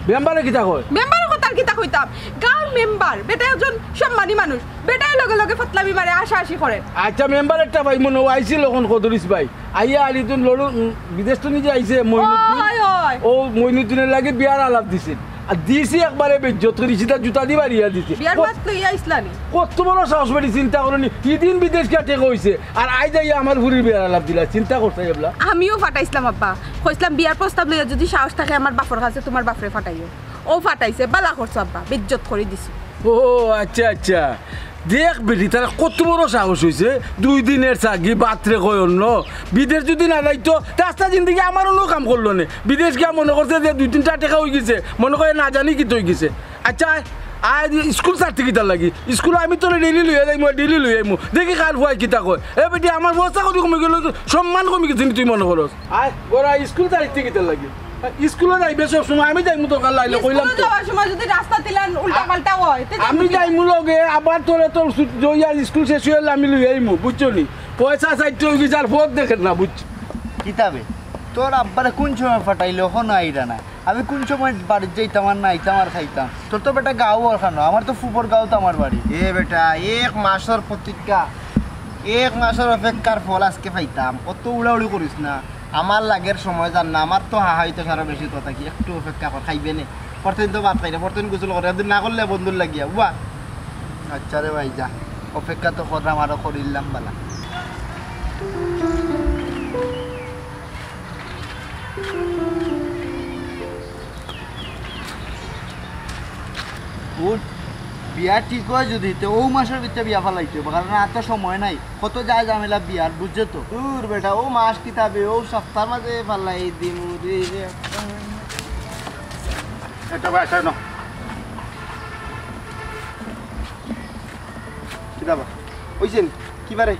মেম্বারে কিতা কয়? মেম্বারর কথা আর কিতা কইতাম? গাউর মেম্বার, বেটা একজন সম্মানী মানুষ, বেটায় লগে লগে ফাতলামি মারে, আশাআশি করে। আচ্ছা, মেম্বার একটা ভাই মনো অয় আইছিল অখন কদরিস ভাই। আইয়া আর ইদিন লড়ু, উম, বিদেশ তো নিজে আইছে, মইনুদ্দিন। অয়, অয়। অউ মইনুদ্দিনর লাগি বিয়ার আলাপ দিছিল। আর দিছি একবারে বেইজ্জত করি, সিধা জুতা দি বাড়িয়া দিছে। বিয়ার কত মাত লইয়া আইছলা নি? কত বড় সাহস বেটি, চিন্তা করো নি। ইদিন বিদেশ গিয়া টেকা অইছে, আর আইজ আইয়া আমার ফুরির বিয়ার আলাপ দিলা, চিন্তা করছাই এবলা। আমিও ফাটাইছলাম আব্বা, কইছলাম বিয়ার প্রস্তাব লইয়া যুদি সাহস থাকে আমার বাফর কাছে, তুমার বাফরে ফাটাইও। অউ ফাটাইছে, বালা করছো আব্বা, বেইজ্জত করি দিছো। ও আচ্ছা, আচ্ছা। দেখ বেটি, তার কত বড় সাহস অইছে, দুই দিনর চাগি, বাতরে কয় অন্য। বিদেশ যুদি না যাইতো, তে আস্তা জিন্দেগি আমার অনো কাম করলো নে। বিদেশ গিয়া মনো করছে যে দুই তিনটা টেকা অইগেছে, মনো করে না জানি কিতা অইগেছে। আচ্ছা, আয়, আয়, স্কুল ছাড়তে কিতার লাগি? স্কুলো আমি তোরে ডেইলি লইয়া যাইমু, আর ডেইলি লইয়া আইমু। দেখি কার ফুয়ায় কিতা কয়। এ বেটি, আমার বস্তা করি কমি গেল, সম্মান কমি গেছে নি তুই মনো করস? আয়, ঘর আয়, স্কুল ছাড়তে কিতার লাগি? স্কুলো যাইবে সব সময়, আমি যাইমু দরকার লাগলে, কইলাম স্কুলো তো। যাওয়ার সময় যুদি রাস্তা তিলান উল্টা পাল্টা অয়, তে আমি যাইমু লগে, আবার তোরে তোর ছুট-, জইয়া স্কুল শেষ অইলে আমি লইয়া আইমু, বুঝছো নি? পয়সা চাইতে অইবি, যার পথ দেখের না, বুঝছো? কিতা বে, তোর আব্বারে কুন সময় ফাটাইলে, অখনো আইরা না। আমি কুন সময় বাড়িত যাইতাম আর না আইতাম আর খাইতাম। তোর তো বেটা গাঁও অখানো, আমার তো ফুফর গাঁওত আমার বাড়ি। এ বেটা, এক মাসর প্রতীক্ষা, এক মাসর অপেক্ষার ফল আজকে পাইতাম। অত উড়াউড়ি করিস না। আমার লাগের সময় যার না, আমার তো হাহা অইতো সারা বেশি কথা কি, একটু অপেক্ষা কর, খাইবে নে। পরদিন তো ভাত খাই না, পরদিন গোসল করে, একদিন না করলে বন্ধুর লাগিয়া, বুয়া। আচ্ছা রে ভাই, যা, অপেক্ষা তো করলাম, আরো করিলাম বালা। উঠ, বিয়া ঠিক অয় যুদি, তে অউ মাসর ভিতরে বিয়া ফালাইতে অইবো, কারণ আর তো সময় নাই, কত যায় ঝামেলা বিয়ার, বুঝছো তো? দূর বেটা, অউ মাস কিতা বে, অউ সপ্তাহর মাঝে ফালাই দিমু রে। এটা ভাই, আসো না। কিতা বা? অইছে নি? কিবারে?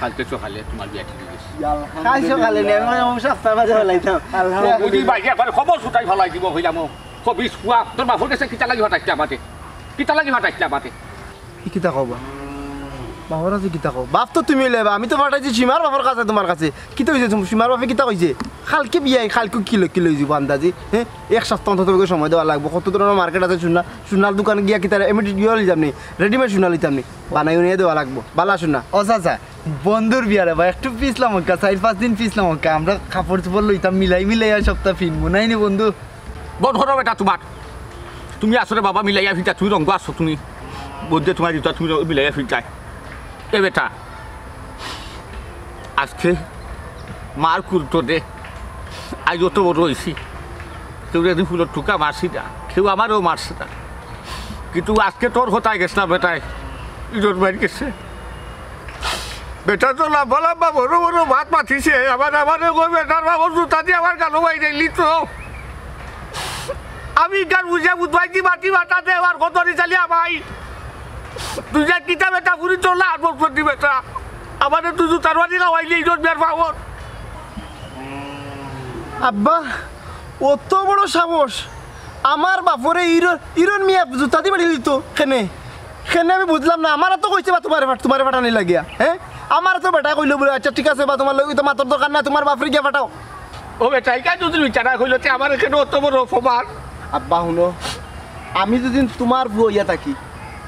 কালকে সকালে তুমার বিয়া ঠিক অইগেছে। ইয়া আলহামদুলিল্লাহ। কাল সকালে নি, আমি মানে অউ সপ্তাহর মাঝে ফালাইতাম। আলহামদুলিল্লাহ। অউ দি ভাই, একবারে খবর ছুটাই ফালাই দিমু, কইলাম, ও, কবিস ফুয়া, তোর বাফর গেছে কিতা লাগি ফাটাইছলা আমারে? কিতা লাগি ফাটাইছলা আমারে? ই কিতা কও বা? বাফর কাছে কিতা কও? বাফ তো তুমি লইবা, আমি তো পাঠাইছি সীমার বাফর কাছে, তুমার কাছে। কিতা অইছে তুম-, সীমার বাফে কিতা কইছে? কালকে বিয়া, কালকে কি লই, কি লই যাইবো আন্দাজি? হে, এক সপ্তাহ অন্তত অইবো সময় দেওয়া লাগবো। কত ধরনর মার্কেট আছে সোনা, সোনার দোকান গিয়া কিতা এমনি গিয়া লই যামনি, রেডিমেড সোনা লইতামনি, বানাই উনাই দেওয়া লাগবো। বালা সোনা। ও চাচা, বন্ধুর বিয়া রে বা, একটু পিছলা মক্কা, চাইর পাঁচ দিন পিছলা মক্কা, আমরা কাপড় চোপড় লইতাম, মিলাই মিলাই আর সপ্তাহ ফিনমু, নাইনি বন্ধু? বন্ধ করো বেটা তুমার। তুমি আসলে বাবা মিলাইয়া ফিরতা, তুমি রঙ আছো তুমি। বন্ধে তুমার জুতা তুমি রঙ মিলাইয়া ফিরতায়। এ বেটা, আজকে মার কুল তো দে। আজ অত বড় অইছি। কেউ একদিন ফুলর টুকা মারছি না। কেউ আমারেও মারছে না। কিন্তু আজকে তোর কথায় গেছ না বেটায়। ইজত বাইর গেছে। বেটা তো লম্বা লম্বা বড় বড় মাত মাতিছে। আমার, আমারে কই বেটার বাবুর জুতা দি আমার গালো বাইরাইলি তো। আমি গান বুঝিয়া বুঝবাই দি মাটি মাথা দে আর কত নি চালি আমাই। তুই যা কিতা বেটা ফুরি চলা আর বলছ দি বেটা। আমারে তুই জুতার বাড়ি খাওয়াইলি ইজত বিয়ার বাবুর। আব্বা, অত বড় সাহস! আমার বাফরে ইরন, ইরন মিয়া জুতা দি বাড়ি দিত। কেনে? কেনে আমি বুঝলাম না। আমারে তো কইছে বা তুমারে ফাট-, তুমারে ফাটানি লাগিয়া, হে? আমারে তো বেটায় কইলো বুলে, "আচ্ছা ঠিক আছে বা তুমার লগে তো মাতর দরকার নাই, তুমার বাফরে গিয়া ফাটাও।" ও বেটা, ইখান যদি বিচারা কইলো, তে আমার এখানে অত বড় অপমান। আব্বা হুনো, আমি যদি তুমার ফুয়া অইয়া থাকি,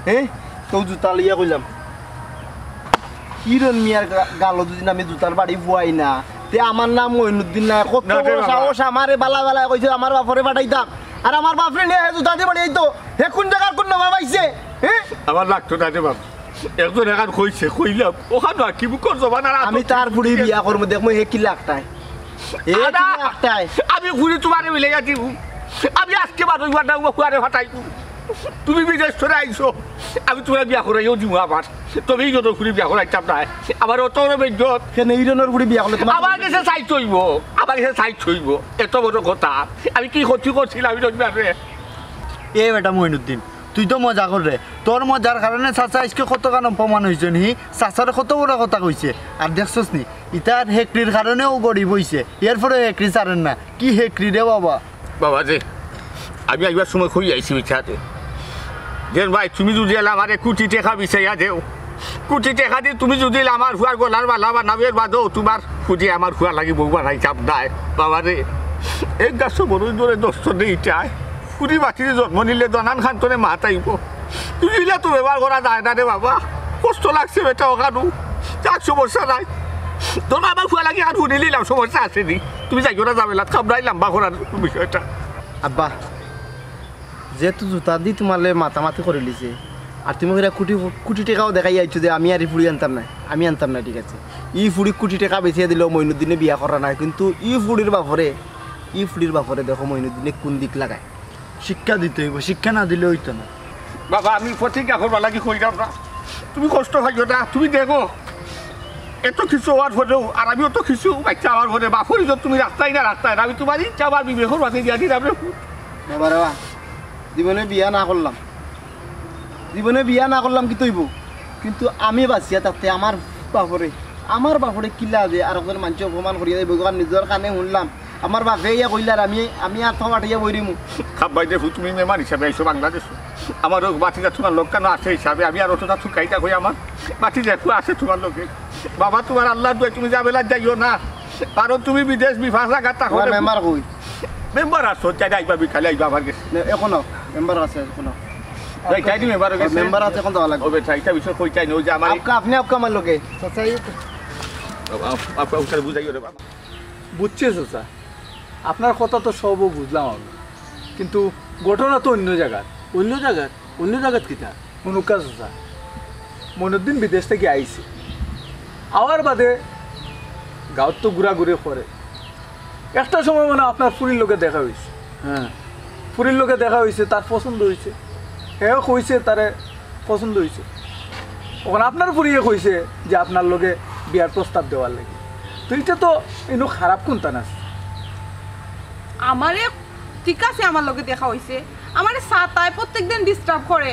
হে? তো জুতা লইয়া কইলাম, ইরন মিয়ার গা-, গালো যদি আমি জুতার বাড়ি ফুয়াই না, তে আমার নাম মইনুদ্দিন নায়। কত না রে বড় বাবা। সাহস, আমারে বালা বালা কইছে, আমার বাফরে ফাটাইতাম। আর আমার বাফরে নিয়া হে জুতা দি বাড়ি আইতো। হে কুন জাগার কুন নামা পাইছে? হে? আমার লাগতো না রে বাবা। একজন এখান কইছে, কইলাম, ওখান আর কি মুখর জবান আর আমি আতর তার ফুড়ি বিয়া করমু, দেখমু হে কিলা আক্তায়। এ আদা, কিলা আক্তায়। আমি ফুড়ি তুমারে মিলাইয়া দিমু। আমি আজকে বাদ অইবার না, উবা ফুয়ারে ফাটাই দিমু। তুমি বিদেশ থনে আইছো, আমি তুমারে বিয়া করাইও দিমু আবার। তবে ইজনর ফুড়ি বিয়া করাইতাম না। আমার অত বড় বেইজ্জত। কেনে ইজনর ফুড়ি বিয়া করলে তুমার আমার গেছে চাইত অইবো, আমার গেছে চাইত অইবো। এত বড় কথা। আমি কি ক্ষতি করছিলাম ইজন বিয়ারে? এ বেটা মইনুদ্দিন, তুই তো মজা কররে। তোর মজার কারণে চাচা আইজকে কতখান অপমান অইছে নি? চাচারে কত বড় কথা কইছে। আর দেখছস নি, ইতার হেকড়ির কারণেও গরিব অইছে। এরপরে হেকড়ি ছাড়ের না। কি হেকড়ি রে বাবা? বাবা রে, আমি আইবার সময় কই আইছি বিচারে। যেন ভাই, তুমি যদি এলা আমারে কুটি টেকা বিচাইয়া দেও, কুটি টেকা দি তুমি যদি আমার ফুয়ার গলার মালা বানাও, এর বাদেও তুমার ফুড়ি আমার ফুয়ার লাগি বউ বানাইতাম নায়। বাবা রে, এক গাছ বড়ই ধরে দস্ত নেই চায়। ফুড়ি বাটিরে জন্ম নিলে দনান খান্তনে মাত আইবো। তুই ইলা তো ব্যবহার করা যায় না রে বাবা। কষ্ট লাগছে বেটা ওখানো। যাক, সমস্যা নাই। তোর আমার ফুয়া লাগি আর হুনি নিলাম, সমস্যা আছে নি? তুমি যাইও না ঝামেলাত, কামড়াই লম্বা করার বিষয়টা। আব্বা, যেহেতু জুতা দি তুমার লগে মাতামাতি করিলিছে, আর তুমি কইরা কুটি, কুটি টেকাও দেখাই আইছো যে আমি আর ই ফুড়ি আনতাম না, আমি আনতাম না, ঠিক আছে। ই ফুড়ি কুটি টেকা বেচিয়া দিলেও মইনুদ্দিনে বিয়া করা নায়, কিন্তু ই ফুড়ির বাফরে, ই ফুড়ির বাফরে দেখো মইনুদ্দিনে কুন দিক লাগায়। শিক্ষা দিতে অইবো, শিক্ষা না দিলে অইতো না। বাবা, আমি প্রতিজ্ঞা করবার লাগি কইরাম না, তুমি কষ্ট পাইও না, তুমি দেখো, এত কিছু অওয়ার পরেও, আর আমি অত কিছু বাচ্চা অওয়ার পরে, বাফর ইজত তুমি রাখতায় না, রাখতায় না, আমি তুমার ইচ্ছা আমার বিবেকর মাঝে দিয়া দিলাম রে। বাবা রে বা, জীবনে বিয়া না করলাম, জীবনে বিয়া না করলাম কিতা অইবো, কিন্তু আমি বাচিয়া থাকতে আমার বাফরে, আমার বাফরে কিলা যে আর একজন মানষে অপমান করিয়া যাইবো, ইখান নিজর কানে হুনলাম। আমার বাফে ইয়া কইলার আমি, আমি আর তো পাঠাইয়া বইরিমু। খাব্বাই দেখো, তুমি মেহমান হিসাবে আইছো বাংলাদেশ। আমার অউ ভাতিজা তুমার লগে কেনে আছে হিসাবে আমি আর অতটা তুকাইতা কই আমার ভাতিজা একটু আছে তুমার লগে। বাবা, তুমার আল্লার দোয়াই তুমি ঝামেলাত যাইও না, কারণ তুমি বিদেশ বিফা জাগাত থাকো। মেম্বার কই? মেম্বার আছো, তাই আইবা, বিকালে আইবা আমার গেছে। না, এখনো মেম্বার আছে, এখনো। ভাই, তাই দি মেম্বার গেছে। মেম্বার আছে, এখন যাওয়া লাগবো। ও ভাই, তাই তা বিষয় কই তাই নই যে আমার এই আপকা, আপনি আপকা আমার লগে। চাচা, এই তো। আপ-, আপ-, আপকা উঠারে বুঝাইও রে বাবা। বুঝছি চাচা, আপনার কথা তো সবও বুঝলাম আমি, কিন্তু ঘটনা তো অইন্য জাগাত। অইন্য জাগাত? অইন্য জাগাত কিতা? হুনুক্কা চাচা, মইনুদ্দিন বিদেশ থাকি আইছে, আওয়ার বাদে গাঁওত তো ঘুরাঘুরি করে। একটা সময় মানে আপনার ফুড়ির লগে দেখা অইছে। হ্যাঁ। ফুড়ির লগে দেখা অইছে, তার পছন্দ অইছে, হেও কইছে তারে পছন্দ অইছে। অখন আপনার ফুড়িয়ে কইছে যে আপনার লগে বিয়ার প্রস্তাব দেওয়ার লাগি। তো ইটা তো ইনো খারাপ কুনতা না? আমারে, ঠিক আছে, আমার লগে দেখা অইছে, আমারে সাতায়, প্রত্যেকদিন disturb করে,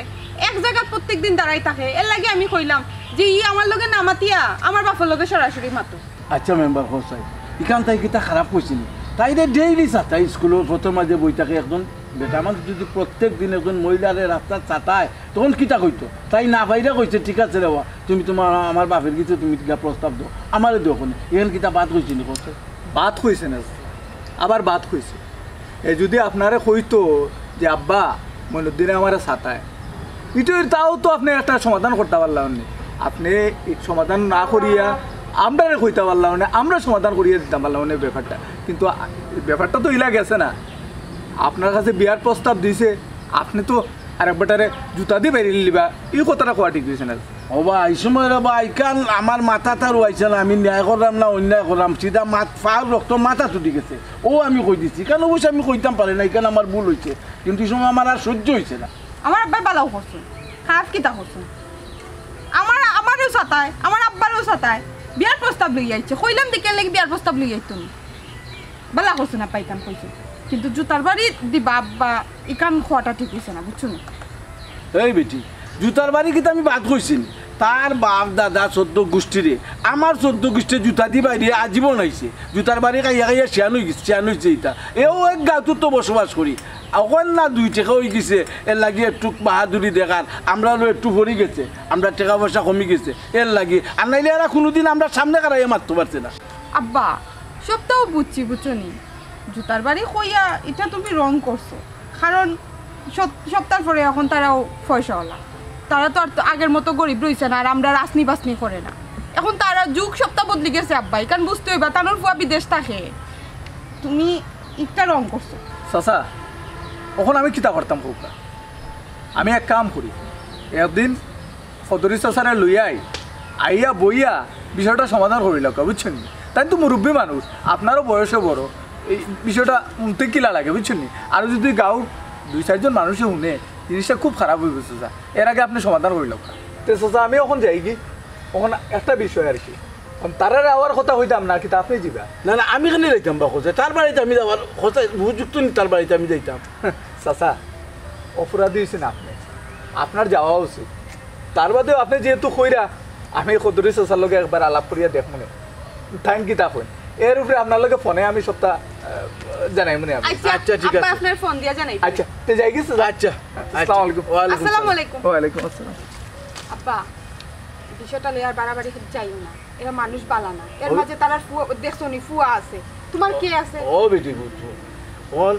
এক জাগাত প্রত্যেকদিন দাঁড়াই থাকে। এরলাগি আমি কইলাম যে ই আমার লগে না মাতিয়া আমার বাফর লগে সরাসরি মাতো। আচ্ছা মেম্বার সাব, ইখান থাকি কিতা খারাপ কইছি নি? তাইরে ডেইলি সাতায়, স্কুলর পথর মাঝে বই থাকে একজন। বেটা মানুষ যদি প্রত্যেক দিন একজন মহিলারে রাস্তাত ছাতায়, তখন কিতা কইতো? তাই না পাইরা কইছে, "ঠিক আছে রে বা, তুমি তুমার, আমার বাপের গেছে তুমি কিতা প্রস্তাব দেও, আমারে দেও কেনে।" ইখান কিতা বাদ কইছে নি কওছে? বাদ কইছে না, আবার বাদ কইছে। এ যদি আপনারে কইতো যে, "আব্বা, মইনুদ্দিনে আমারে ছাতায়", ইটা তাও তো আপনে একটা সমাধান করতা পারলা অনে। আপনে ই সমাধান না করিয়া আমরারে কইতা পারলা অনে, আমরা সমাধান করিয়া দিতাম পারলা অনে ব্যাপারটা। কিন্তু আ-, ব্যাপারটা তো ইলা গেছে না। আপনার কাছে বিয়ার প্রস্তাব দিছে, আপনে তো আরেক বেটারে জুতা দি বাইরে লিবা, ই কথাটা কওয়া ঠিক অইছে না। ও বা, ই সময় রে বা, ইখান আমার মাথাত আর আইছে না, আমি ন্যায় করলাম না অন্যায় করলাম, সিধা মাত-, ফার রক্ত মাথাত উঠি গেছে। ও আমি কই দিছি, ইখান অবশ্য আমি কইতাম পারি না, ইখান আমার ভুল অইছে, কিন্তু ই সময় আমার আর সহ্য অইছে না। আমার আব্বায় বালাউ করছইন, খারাপ কিতা করছইন? আমার, আমারেও ছাতায়, আমার আব্বারেও ছাতায়, বিয়ার প্রস্তাব লইয়া আইছে। কইলাম দেখি এর লাগি বিয়ার প্রস্তাব লইয়া আইতো নি। বালা করছইন আব্বা ইখান কইছইন। কিন্তু জুতার বাড়ি দিবা আব্বা, ইখান কওয়াটা ঠিক অইছে না, বুঝছো নি? এই বেটি, জুতার বাড়ি কিতা আমি বাদ কইছি নি? তার বাপ দাদা চৌদ্দ গুষ্টিরে, আমার চৌদ্দ গুষ্টিয়ে জুতা দি বাইরে আজীবন আইছে। জুতার বাড়ি খাইয়া খাইয়া শিয়ান অই গেছে, শিয়ান অইছে ইতা। এও এক গাঁওত তো বসবাস করি। অখন না দুই টেকা অই গেছে, এর লাগি একটু বাহাদুরি দেখার, আমরা অইলো একটু পড়ি গেছে, আমরা টেকা পয়সা কমি গেছে, এর লাগি। আর নাইলে এরা কুনুদিন আমরা সামনে খাড়াইয়া মাততো পারছে না। আব্বা, সবতাউ বুঝছি, বুঝছো নি? জুতার বাড়ি কইয়া ইটা তুমি wrong করছো, কারণ সত-, সবতার পরে অখন তারাও পয়সাআলা, তারা তো আর তো আগের মতো গরিব রইছে না, আর আমরা রাসনি বাসনি করে না। অখন তারা যুগ সবতা বদলি গেছে আব্বা, ইখান বুঝতে অইবা, তানর ফুয়া বিদেশ থাকে, তুমি ইটা wrong করছো। চাচা, অখন আমি কিতা করতাম কউক্কা? আমি এক কাম করি, একদিন খদরি চাচারে লইয়া আই, আইয়া বইয়া বিষয়টা সমাধান করিলাউক্কা, বুঝছইন নি? তাইন তো মুরব্বি মানুষ, আপনারও বয়সে বড়, ই বিষয়টা হুনতে কিলা লাগে, বুঝছইন নি? আর যদি গাঁওর দুই চাইরজন মানুষে হুনে, জিনিসটা খুব খারাপ অইবো চাচা। এর আগে আপনে সমাধান করিলাউক্কা। তে চাচা, আমি অখন যাইগি, অখন একটা বিষয় আর কি। অখন তারারে আওয়ার কথা কইতাম না, কিতা আপনে যাইবা? না, না, আমি কেনে যাইতাম বা কওছে? তার বাড়িত আমি যাওয়ার কথা, উপযুক্ত নি তার বাড়িত আমি যাইতাম? চাচা, অপরাধী অইছইন আপনে, আপনার যাওয়া উচিত। তার বাদেও আপনে যেহেতু কইরা, আমি খদরি চাচার লগে একবার আলাপ করিয়া দেখমুনে, তাইন কিতা কইন। এর উপরে আপনার লগে ফোনে আমি সবতা, আহ, জানাইমুনে আমি। আচ্ছা, আচ্ছা, ঠিক আব্বা আছে। আপনার ফোন দিয়া জানাই। আচ্ছা, তে যাইগি চাচা? আচ্ছা, আচ্ছা। আসসালামু আলাইকুম। ওয়ালাইকুম আসসালাম। ওয়ালাইকুম আসসালাম। আব্বা, বিষয়টা লইয়া আর বাড়াবাড়ি যাইও না। এরা মানুষ বালা না। এর মাঝে তারার ফুয়া, দেখছো নি, ফুয়া আছে। তুমার কে আছে? ও বেটি, বুঝছো? অখন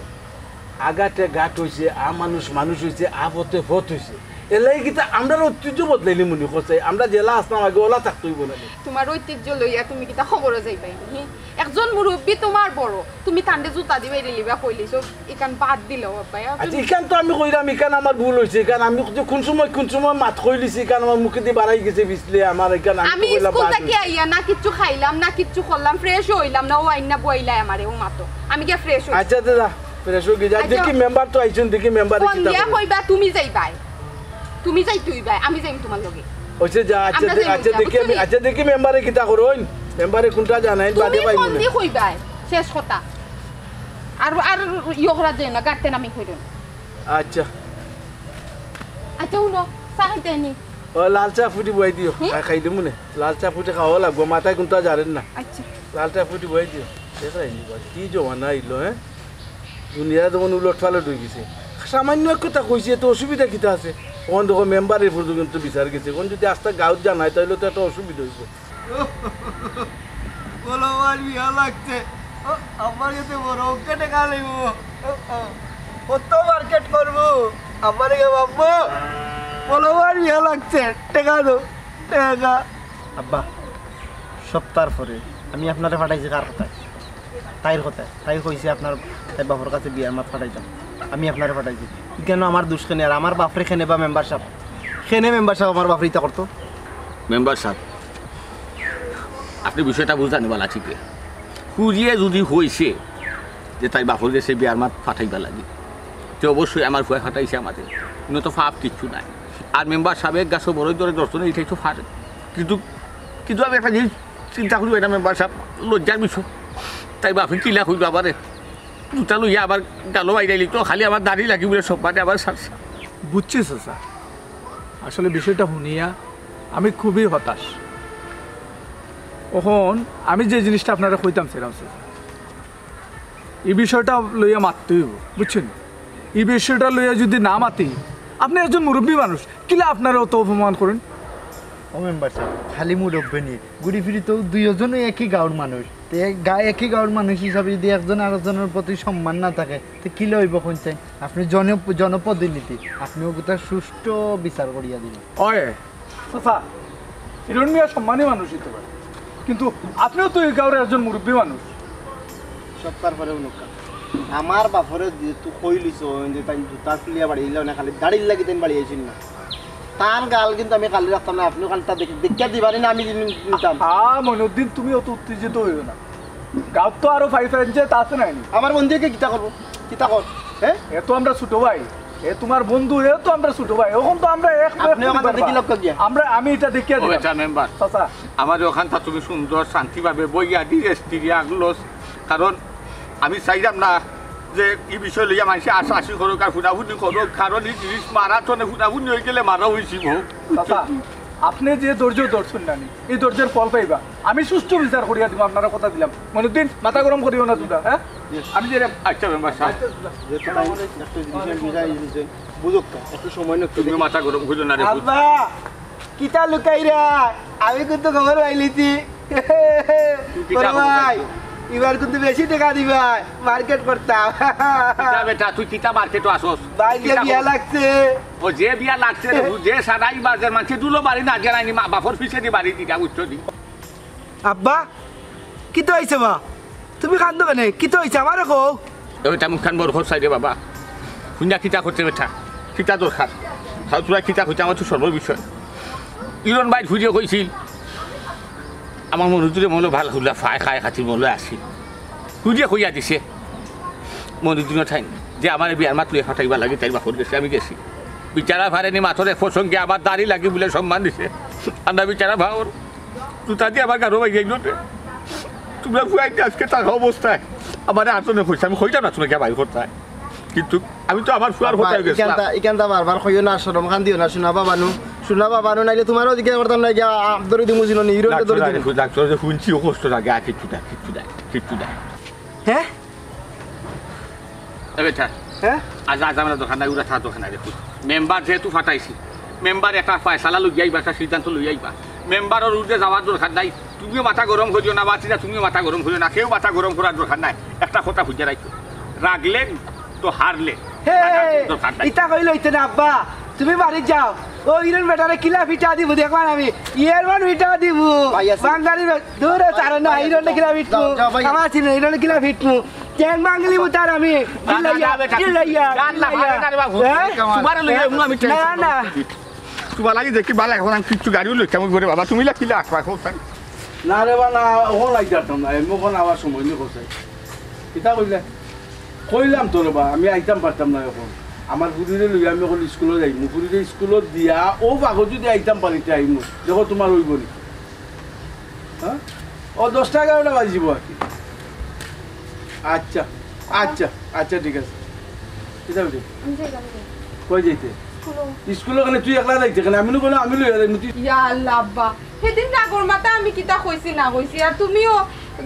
আগাতে ঘাট অইছে, আ মানুষ মানুষ অইছে, আ পথে পথ অইছে। এর লাগি কিতা আমরার ঐতিহ্য বদলাইলিমু নি কওছে? আমরা যেলা আছলাম আগে, অলা থাকতে অইবো না নি? তুমার ঐতিহ্য লইয়া তুমি কিতা কবরো যাইবায় নি? একজন মুরব্বি তুমার বড়, তুমি তানরে জুতা দি বাইরে লিবা কইলিছো, ইখান বাদ দিলাও আব্বা। আচ্ছা, ইখান তো আমি কইরাম, ইখান আমার ভুল অইছে, ইখান আমি যে কুন সময়, কুন সময় মাত কইলিছি, ইখান আমার মুখেদি বারাই গেছে বিছলে, আমার ইখান আমি আমি তো কইলাম স্কুল বাদ থাকি দিছি। আইয়া না কিচ্ছু খাইলাম, না কিচ্ছু করলাম, fresh অইলাম না, অউ আইন্না বওয়াইলায় আমারে, অউ মাতো। আমি গিয়া fresh অই। আচ্ছা, আচ্ছা, যা, fresh অই গিয়া যা। আচ্ছা। দেখি মেম্বার তো আইছইন, দেখি মেম্বারে ফোন কিতা দিয়া কইন। কইবা, "তুমি যাইবায়, তুমি যাইতে অইবায়, আমি যাইমু তুমার লগে।" অইছে, যা, আচ্ছা, আমরা দে-, যাইমু আচ্ছা, গিয়া, দেখি বুঝছো আমি, নি? আচ্ছা, দেখি মেম্বারে কিতা করইন, মেম্বারে কুনটা জানাইন, বাদে তুমি পাইমু ফোন নি। দি কইবায়, শেষ কথা। আর, আর ইয়ো করা যায় না, গাড়তে নামি কইরো না। আচ্ছা। আচ্ছা, হুনো, চা খাইতায় নি? ও, লাল চা ফুটি বওয়াই দিও। হুম? খাই, খাইলিমুনে। লাল চা ফুটি খাওয়া লাগবো, মাথায় কুনটা জারের না। আচ্ছা। লাল চা ফুটি বওয়াই দিও। দেখরায় নি বা, কি জমানা আইলো, হে? দুনিয়া যেমন উলট পালট অই গেছে। সামান্য এক কথা কইছি, এত অসুবিধা কিতা আছে? অখন দেখো মেম্বারে পর্যন্ত বিচার গেছে, অখন যদি আস্তা গাঁওত জানায়, তাইলে তো একটা অসুবিধা অইবো। পোলাপাইন বিয়া লাগছে। ও, আমার গেছে বড় অঙ্কে টেকা লইবো। ও, ও, কত মার্কেট করবো? আমার গেছে বাবু, পোলাপাইন বিয়া লাগছে। টেকা দেও, টেকা। আব্বা, সপ্তাহর পরে আমি আপনারে পাঠাইছি কার কথায়? তাইর কথায়। তাই কইছে আপনার তাই বাপর কাছে বিয়ার মাত পাঠাইতাম। আমি আপনারে পাঠাইছি। ইখানো আমার দুষ কেনে? আর আমার বাপরে কেনে বা মেম্বার সাব? কেনে মেম্বার সাব আমার বাপরে ইতা করতো? মেম্বার সাব, আপনে বিষয়টা বুঝরা নি বালা ঠিকে। খুজিয়ে যদি কইছে যে তাই বাপর গেছে বিয়ার মাত পাঠাইবার লাগি, তে অবশ্যই আমার ফুয়ায় পাঠাইছে আমারে। ইনো তো পাপ কিচ্ছু নাই। আর মেম্বার সাব এক গাছো বড়ই ধরে দশ জনে ইটাই তো পারে। কিন্তু, কিন্তু আমি একটা জিনিস চিন্তা করি, এটা মেম্বার সাব, লজ্জার বিষয়। তাই বাপে কিলা কইলো আমারে? জুতা লইয়া আবার গালো বাইরাইলি তো, খালি আমার দাড়ি লাগি বলে সব মানে আবার সারছে। বুঝছি চাচা, আসলে বিষয়টা হুনিয়া আমি খুবই হতাশ। অখন আমি যে জিনিসটা আপনারে কইতাম চাইরাম চাচা, ই বিষয়টা লইয়া মাততে অইবো, বুঝছইন? ই বিষয়টা লইয়া যুদি না মাতি, আপনে একজন মুরব্বী মানুষ, কিলা আপনারে অত অপমান করইন? ও মেম্বার সাব, খালি মুরব্বী নি, ঘুরি ফিরি তো দুইওজনউ একই গাঁওর মানুষ। তে এক গা-, একই গাঁওর মানুষ হিসাবে যুদি একজন আরকজনর প্রতি সম্মান না থাকে, তে কিলা অইবো কইন চাইন? আপনে জন-, জনপ্রতিনিধি, আপনে অগুতার সুষ্ঠু বিচার করিয়া দিবা। অয়, চাচা, হিরণ মিয়া সম্মানী মানুষ অইতে পারে, কিন্তু আপনেও তো ই গাঁওর একজন মুরব্বী মানুষ। সবতার পরে হুনউক্কা, আমার বাপরে যেহেতু কইলিছইন যে তাইন জুতা খুলিয়া বাড়ি আইলা না, খালি দাড়ির লাগি তাইন বাড়ি আইছইন না। তান গাল কিন্তু আমি খালি রাখতাম না, আপনে খালি তা দেখ-, দেখিয়া দিবা নি না, আমি নিতাম। আ, মইনুদ্দিন, তুমি অত উত্তেজিত অইও না। গাঁওত তো আরো ফাইভ পয়েন্ট আছে নানি? আমার বন্ধুকে কিতা করবো? কিতা কর? হ্যাঁ? এ তো আমরার ছোট ভাই। এ তুমার বন্ধু, এ তো আমরার ছোট ভাই। অখন তো আমরা এক আপনে অখান দেখি লক্ষ্য গিয়া। আমরা, আমি ইটা দেখিয়া ও দিলাম। আচ্ছা, মেম্বার। চাচা। আমার অখানতা তুমি সুন্দর, শান্তিভাবে বইয়া ধীরে স্থিরে আগলছ। কারণ আমি চাইরাম না যে ই বিষয় লইয়া মানষে আশাআশি করউক আর হুনাহুনি করউক। কারণ ই জিনিস মারা তনে হুনাহুনি অইগেলে মারা অইযিবো। চাচা, আপনে যে ধৈর্য ধরছইন নানি, ই ধৈর্যর ফল পাইবা। আমি সুষ্ঠু বিচার করিয়া দিমু, আপনারে কথা দিলাম। মইনুদ্দিন, মাথা গরম করিও না তুমরা, হ্যাঁ? আমি যে আচ্ছা, মেম্বার সাব। আচ্ছা, আচ্ছা। যেহেতু তাইন একটা জিনিস আমি বুঝাই দিছি, বুঝউক্কা, একটু সময় নেউক্কা। তুমি মাথা গরম করিও না রে পুত। আব্বা, কিতা লুকাইরা? আমি কিন্তু খবর পাইলিছি। তুই কিতা বড় খবর ভাই, পাইছো? ইবার কিন্তু বেশি টেকা দিবায়, মার্কেট করতাম। কিতা বেটা, তুই কিতা মার্কেটো আছস? ভাই, যে কিতা বিয়া খবর? লাগছে। ও, যে বিয়া লাগছে রে, যে সারাই বাজার মানষে দুলো বাড়ি না জানাইনি, মা বাপর পিছে দি বাড়ি দিতা, বুঝছো নি? আব্বা, কিতা অইছে বা? তুমি কান্দো কেনে? কিতা অইছে? আমারে কও। এ বেটা, মুখখান বড় কর চাই রে বাবা। হুনিয়া কিতা করতে বেটা? কিতা দরকার? খাও তোরা কিতা কইতে আমার তো সর্ব বিষয়। ইরন ভাই ঘুরিয়ে কইছিল, আমার মনুজুরে মনে ভালা হুলা ফায় খায় খাতি মনে আসি। ঘুরিয়ে কইয়া দিছে। মনুজুরে ঠাইন যে আমারে বিয়ার মাত লইয়া ফাটাইবার লাগি তাইর বাপর গেছে, আমি গেছি। বিচারা ফারেনি মাতর এক প্রসঙ্গে আমার দাড়ি লাগি বুলে সম্মান দিছে। আন্দা বিচারা ফাওর। জুতা দি আমার গারো বাইরে আইলো রে। তুমরা ফুয়াইতে আজকে থাকা অবস্থায় আমারে আটজনে কইছে, আমি কইতাম না তুমরা কিয়া বাইর করতায়। কিন্তু আমি তো আমার ফুয়ার কথা গেছিলাম। ইখানতা, ইখানতা বারবার কইও না, শরম খান দিও না, সোনা বাবা নু, সোনা বাবা নু, নাইলে তুমারও জিজ্ঞাসা করতাম না, গিয়া আপ ধরে দিমু ছিল নি, হিরোরে ধরে দিমু। ডাক্তার, ডাক্তার, যে হুনছি ও কষ্ট লাগে, আর কিচ্ছু না, কিচ্ছু না, কিচ্ছু না। হ্যাঁ? এ বেটা, হ্যাঁ? আজ, আজ আমরা দরকার নাই, ওরা থাকা দরকার নাই, দেখুন। মেম্বার যেহেতু ফাটাইছি, মেম্বার একটা ফয়সালা লইয়া আইবা, একটা সিদ্ধান্ত লইয়া আইবা। মেম্বারর উর্ধে যাওয়ার দরকার নাই। তুমিও মাথা গরম করিও না, বাতিজা, তুমিও মাথা গরম করিও না, কেউ মাথা গরম করার দরকার নাই। একটা কথা বুঝে রাখো, রাগলে তো হারলে, হে, দরকার নাই। ইতা কইলে অইতো না আব্বা, তুমি বাড়িত যাও। ও হিরন বেটারে কিলা ফিটা দিমু দেখবা আমি, এমন ফিটা দিমু। ভাই আছে। বাঙালি বে-, দূরে তারে না, হিরন কিলা ফিটমু। যাও, যাও ভাই। আমার ছিল হিরন কিলা ফিটমু। ঠ্যাং ভাঙলি মুতার আমি। না, না, চিল্লাইয়া, না, বেটা। চিল্লাইয়া, না, না, চিল্লাইয়া। না রে বাবু। হ্যাঁ? তোমারে লইয়া হ্যাঁ? আমি না, না। তোমার লাগি দেখি বালা, এখন আমি কিচ্ছু গাড়িও লইতাম করে বাবা, তুমি লা কিলা আখবা, কোথায়? না রে বা, না, ওখান লাগি যাইতাম না, এমনি ওখান আমার সময় নেই কোথায়। কিতা কইলে? কইলাম তো রে বা, আমি আইতাম পারতাম না এখন। আমার ফুরিরে লইয়া আমি এখন স্কুলো যাইমু, ফুরিরে স্কুলো দিয়া ও বাগো যদি আইতাম পারি তে আইমু। দেখো তোমার অইবো নি। হ্যাঁ? ও দশটা এগারোটা বাজিবো আর কি। আচ্ছা, আচ্ছা, আচ্ছা, ঠিক আছে। কিতা বেটি? আমি যাইতাম রে। কই যাইতে? স্কুলো। স্কুলো কেনে তুই একলা যাইতে কেনে? আমি নু কোনো আমি লইয়া যাইমু তুই। ইয়া আল্লাহ আব্বা, সেদিন রাগর মাথা আমি কিতা কইছি না কইছি, আর তুমিও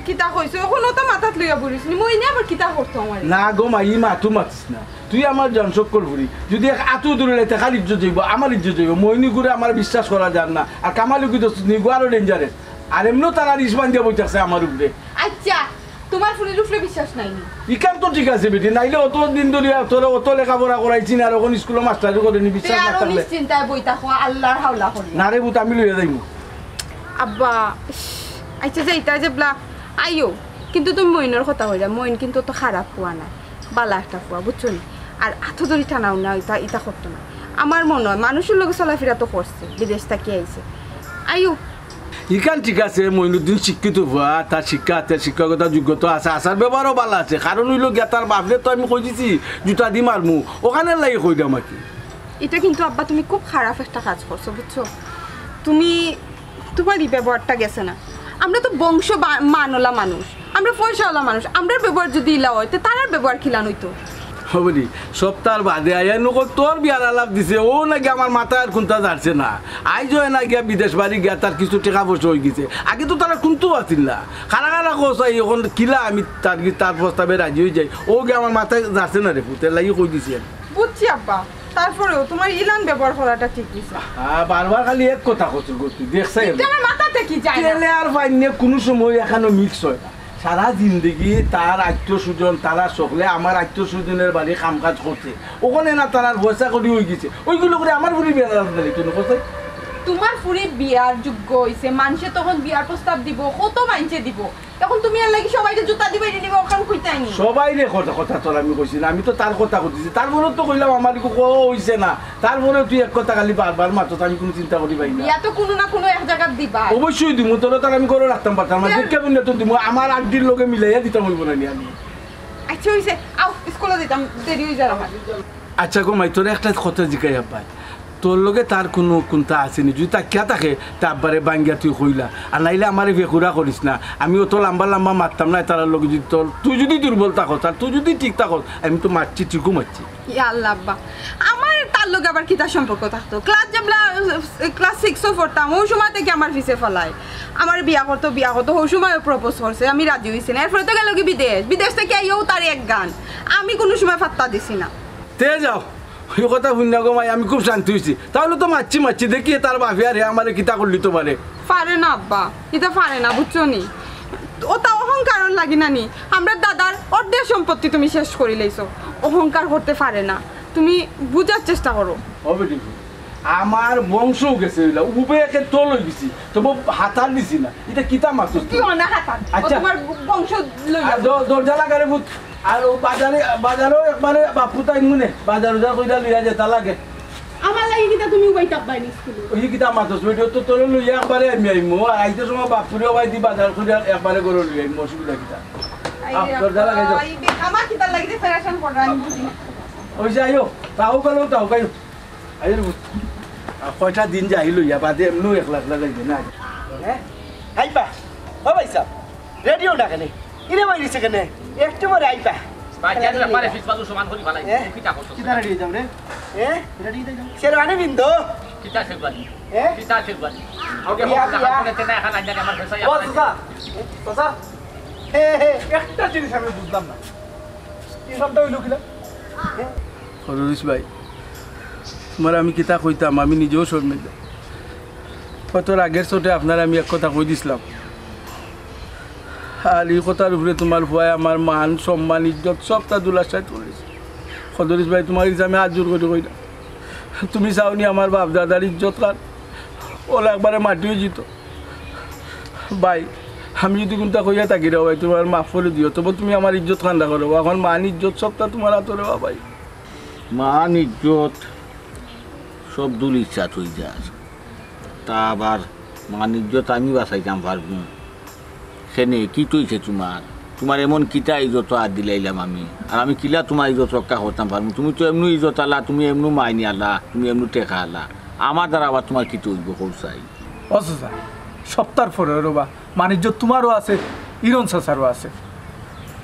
কিতা কইছো, অখন অতা মাথাত লইয়া বইরইছো নি, মইনে আবার কিতা করতো আমারে? না গো মা, ই মাতু মাতিস না। তুই আমার জান সকল ফুরি। যদি এক আতু দূরে লাইতে কার ইজ্জত যাইবো, আমার ইজ্জত যাইবো। মইনি করে আমার বিশ্বাস করা যার না। আর কামালুকি তো নি গো আরো dangerous। আর এমনেও তারা রিস বান্ধিয়া বই থাকছে আমার উপরে। আচ্ছা, তোমার ফুরির উপরে বিশ্বাস নাই নি? ইখান তো ঠিক আছে বেটি, নাইলে অত দিন ধরিয়া তোরে অত লেখাপড়া করাইছি না, আর অখন স্কুলো মাস্টারি করে নি, তে বিশ্বাস না আরো থাকলে। নিশ্চিন্তায় বই থাকো, আল্লাহর হাওলা করি। না রে পুত, আমি লইয়া যাইমু। আব্বা, ইস, আচ্ছা যাইতা যেবলা আইও, কিন্তু তুমি মইনর কথা কইরা, মইন কিন্তু অত খারাপ ফুয়া না, বালা একটা ফুয়া, বুঝছো নি? আর আতো ধরি টানাও না, ইতা, ইতা করতো না। আমার মনে হয় মানুষর লগে চলাফেরা তো করছে, বিদেশ থাকি আইছে। আইও। ইখান ঠিক আছে, মইনুদ্দিন শিক্ষিত ফুয়া, তার শিক্ষা আছে, শিক্ষাগত যোগ্যতা আছে, আচার ব্যবহারও বালা আছে। কারণ অইলো গিয়া তার বাপরে তো আমি কই দিছি, জুতা দি মারমু, অখানর লাগি কইরাম আর কি। ইটা কিন্তু আব্বা তুমি খুব খারাপ একটা কাজ করছো, বুঝছো? তুমি, তোমার ই ব্যবহারটা গেছে না। আমরা তো বংশ বা-, মানলা মানুষ, আমরা পয়সাওয়ালা মানুষ, আমরার ব্যবহার যদি ইলা অয়, তে তারার ব্যবহার কিলান অইতো? হবনি, সপ্তাহ বাদে আইয়া নু কয় তোর বিয়ার আলাপ দিছে, ও নাকি আমার মাথার কুন্তা জারছে না। আইজ অয় না গিয়া বিদেশ বাড়ি গিয়া তার কিছু টেকা পয়সা অইগেছে। আগে তো তারা কুন্তা আছিল না। খাড়া খাড়া কও চাই, অখন কিলা আমি তার, তার প্রস্তাবে রাজি অইযাই। ও গিয়া আমার মাথায় জারছে না রে পুত, এর লাগি কই দিছি আমি। বুঝছি আব্বা, তারপরেও তুমার ইলান ব্যবহার করাটা ঠিক অইছে না। আহ, বারবার খালি এক কথা কছ গো তুই, দেখছস? ইটা আমার মাথাত থাকি যায় না। তেলে আর পানিয়ে কুনু সময় একখানো মিক্স অয় না। সারা জিন্দেগি তার আত্মীয় স্বজন, তারা সকলে আমার আত্মীয় স্বজনর বাড়ি কাম কাজ করছে, অখানো না তারার পয়সা কড়ি অইগেছে, অইগুলো করি আমার ফুরি বিয়া দিলাইতো নি, কও চাই? তুমার ফুরি বিয়ার যোগ্য অইছে, মানষে তখন বিয়ার প্রস্তাব দিবো, কত মাইনষে দিবো। অখন তুমি এরলাগি সবাইরে জুতা দিবায় নি, অখান কইতায় নি? সবাইরে কথা, কথা তো আমি কইছি না, আমি তো তার কথা কইছি। তারপরেও তো কইলাম আমার ইগু কওয়া অইছে না, তারপরেও তুই এক কথা খালি বারবার মাতস, আমি কুনু চিন্তা করি পাই না। বিয়া তো কুনু না কুনু এক জাগাত দিবায়। অবশ্যই দিমু, তোরে তো আর আমি ঘরো রাখতাম পারতাম না। কেন? দেখে বুঝলে তো দিমু, আমার আড্ডির লগে মিলাইয়া দিতাম অইবো না নি আমি? আচ্ছা অইছে, আও, স্কুলো যাইতাম, দেরি অই যার আমার। আচ্ছা গো মাই, তোরে একটা কথা জিকাই আব্বায়, তোর লগে তার কুনু কুন্তা আছে নি? যুদি থাকিয়া থাকে, তে আব্বারে ভাঙ্গিয়া তুই কইলা, আর নাইলে আমারে বেকুরা করিস না। আমি অত লাম্বা লাম্বা মাততাম নায় তারার লগে। যুদি তোর, তুই যুদি দুর্বল থাকস আর তুই যুদি ঠিক থাকস, আমি তো মাতছি, ঠিকউ মাতছি। ইয়া আল্লাহ আব্বা, আমার তার লগে আবার কিতা সম্পর্ক থাকতো? ক্লাস যেবলা, ক্লাস সিক্সো পড়তাম, অউ সময় থাকি আমার পিছে ফালায়। আমারে বিয়া করতো, বিয়া করতো, অউ সময় প্রপোজ করছে, আমি রাজি অইছি না। এরপরে তো গেলোগি বিদেশ, বিদেশ থাকি আইয়াও তার এক গান, আমি কুনু সময় পাত্তা দিছি না। তে যাও, অউ কথা হুনিয়া গো মাই, আমি খুব শান্তি অইছি। তাইলে তো মাতছি মাতছি, দেখি তার বাপে আর হে আমারে কিতা করিলিতো পারে। পারে না আব্বা, ইতা পারে না, বুঝছো নি? অতা অহংকারর লাগি না নি, আমরার দাদার অর্ধেক সম্পত্তি তুমি শেষ করিলাইছো। অহংকার করতে পারে না, তুমি বুঝার চেষ্টা করো। হবে ঠিক। আমার বংশও গেছে অইলা, উবে একে তল অইগেছি, তবু হাতার দিছি না। ইতা কিতা মাতস তুই? তুই অনা হাতার, ও আচ্ছা। তুমার বংশ লইয়া। আর দ-, দরজা লাগা রে পুত। আর অউ বাজারে, বাজারো একবারে বাপু তাই মনে, বাজার উজার কইরা লইয়া যেতা লাগে। আমার লাগি কিতা তুমি উবাইতা আব্বায় নি স্কুলো? অউ কিতা মাতস বেটি, তো তোরে লইয়া একবারে আমি আইমু, আর আইতে সময় বাপুরে উবাই দি বাজার কইরা একবারে ঘরো লইয়া আইমু, অসুবিধা কিতা? আই আহ, রে দরজা লাগাই দাও। আব্বা, ই বে-, আমার কিতার লাগি যে পেরেশান কররা আমি বুঝি না। অউ যে আইও, তাও গেল, তাও গাইও। আইও রে পুত। আর কয়টা দিন যাই লইয়া, বাদে এমনেও একলা একলা যাইবে না। হ্যাঁ? আইবা। ও ভাই সাহেব, রেডিও না কেনে? ইরে ভাই নিছে কেনে? একটু পরে আইবা। ভাই, কেন ব্যাপারে ফিস বাজু সমান করি ফালাই? হ্যাঁ? কিতা করছো? কিতা রেডি অইতাম রে? হ্যাঁ? রেডি অইতাম। শেরওয়ানি বিন্দু। কিতা শেরওয়ানি? হ্যাঁ? কিতা শেরওয়ানি? ওকে, বিয়া, বিয়া। ও, চাচা, চাচা, হে, হে, একটা জিনিস আমি বুঝলাম না। এই সবটা অইলো কিলা? খদরিস ভাই, তুমারে আমি কিতা কইতাম, আমি নিজেও শরমিন্দা। কত আগর চোটে আপনারে আমি এক কথা কই দিছলাম, আর ই কথার উপরে তুমার পুয়ায় আমার মান, সম্মান, ইজ্জত সবটা ধুলাশায় তুলিছে। খদরিস ভাই, তুমার গেছে আমি আত জোড় করি কইরাম, তুমি চাও নি আমার বাপ দাদার ইজ্জত খান অলা একবারে মাটি অইযিতো। ভাই, আমি যুদি কুন্তা কইয়া থাকি রে ভাই, তুমারে মাফ করি দিও, তবু তুমি আমার ইজ্জত খান রাখো রে বা। অখন মান ইজ্জত সবটা তুমার আতো রে বা ভাই। মান ইজ্জত সব ধুলিস্যাৎ অই যার, তা আবার মান ইজ্জত আমি বাঁচাইতাম পারমু? কেনে, কিতা অইছে তুমার? তুমার এমন কিতা ইজ্জতো আত দিলাইলাম আমি? আর আমি কিলা তুমার ইজ্জত রক্ষা করতাম পারমু? তুমি তো এমনু ইজ্জত আলা, তুমি এমনু মাইনি আলা, তুমি এমনু টেকা আলা। আমার দ্বারা আবার তুমার কিতা অইবো, কও চাই? ও চাচা, সবতার পরে রে বা, মান ইজ্জত তুমারও আছে, ইরন চাচারও আছে।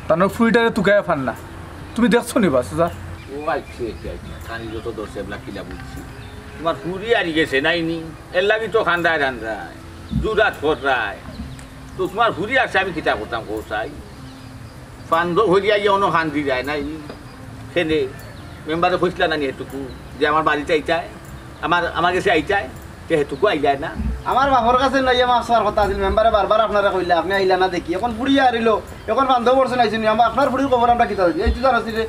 তান ফুড়িটারে তুকাইয়া ফার না। তুমি দেখছো নি বা চাচা? ও আইচ্ছা, আইচ্ছা, আইচ্ছা। তান ইজ্জত ধরছে এবলা কিলা বুঝছি। তুমার ফুড়ি আরি গেছে নাইনি? এরলাগি তো কান্দায় রান্দায়, জুরাত কররায়। তো তুমার ফুড়ি আছে, আমি কিতা করতাম কও চাই? ফান্দো হইয়া ইয়া অনো কান্দি যায় নাই। কেনে মেম্বারে কইছলা নানি হেতুকু যে আমার বাড়িত আইতায়, আমার, আমার গেছে আইতায়, তে হেতুকু আইলায় না। আমার বাপর কাছে লইয়া মাফ চাওয়ার কথা আছিল, মেম্বারে বারবার আপনারে কইলা, আপনে আইলা না দেখি। অখন ফুড়িয়ে আরিলো, অখন ফান্দো পড়ছে নাইছনি, আমার আপনার ফুড়ির খবর আমরা কিতা জানি? এই তুই জানোস নি রে?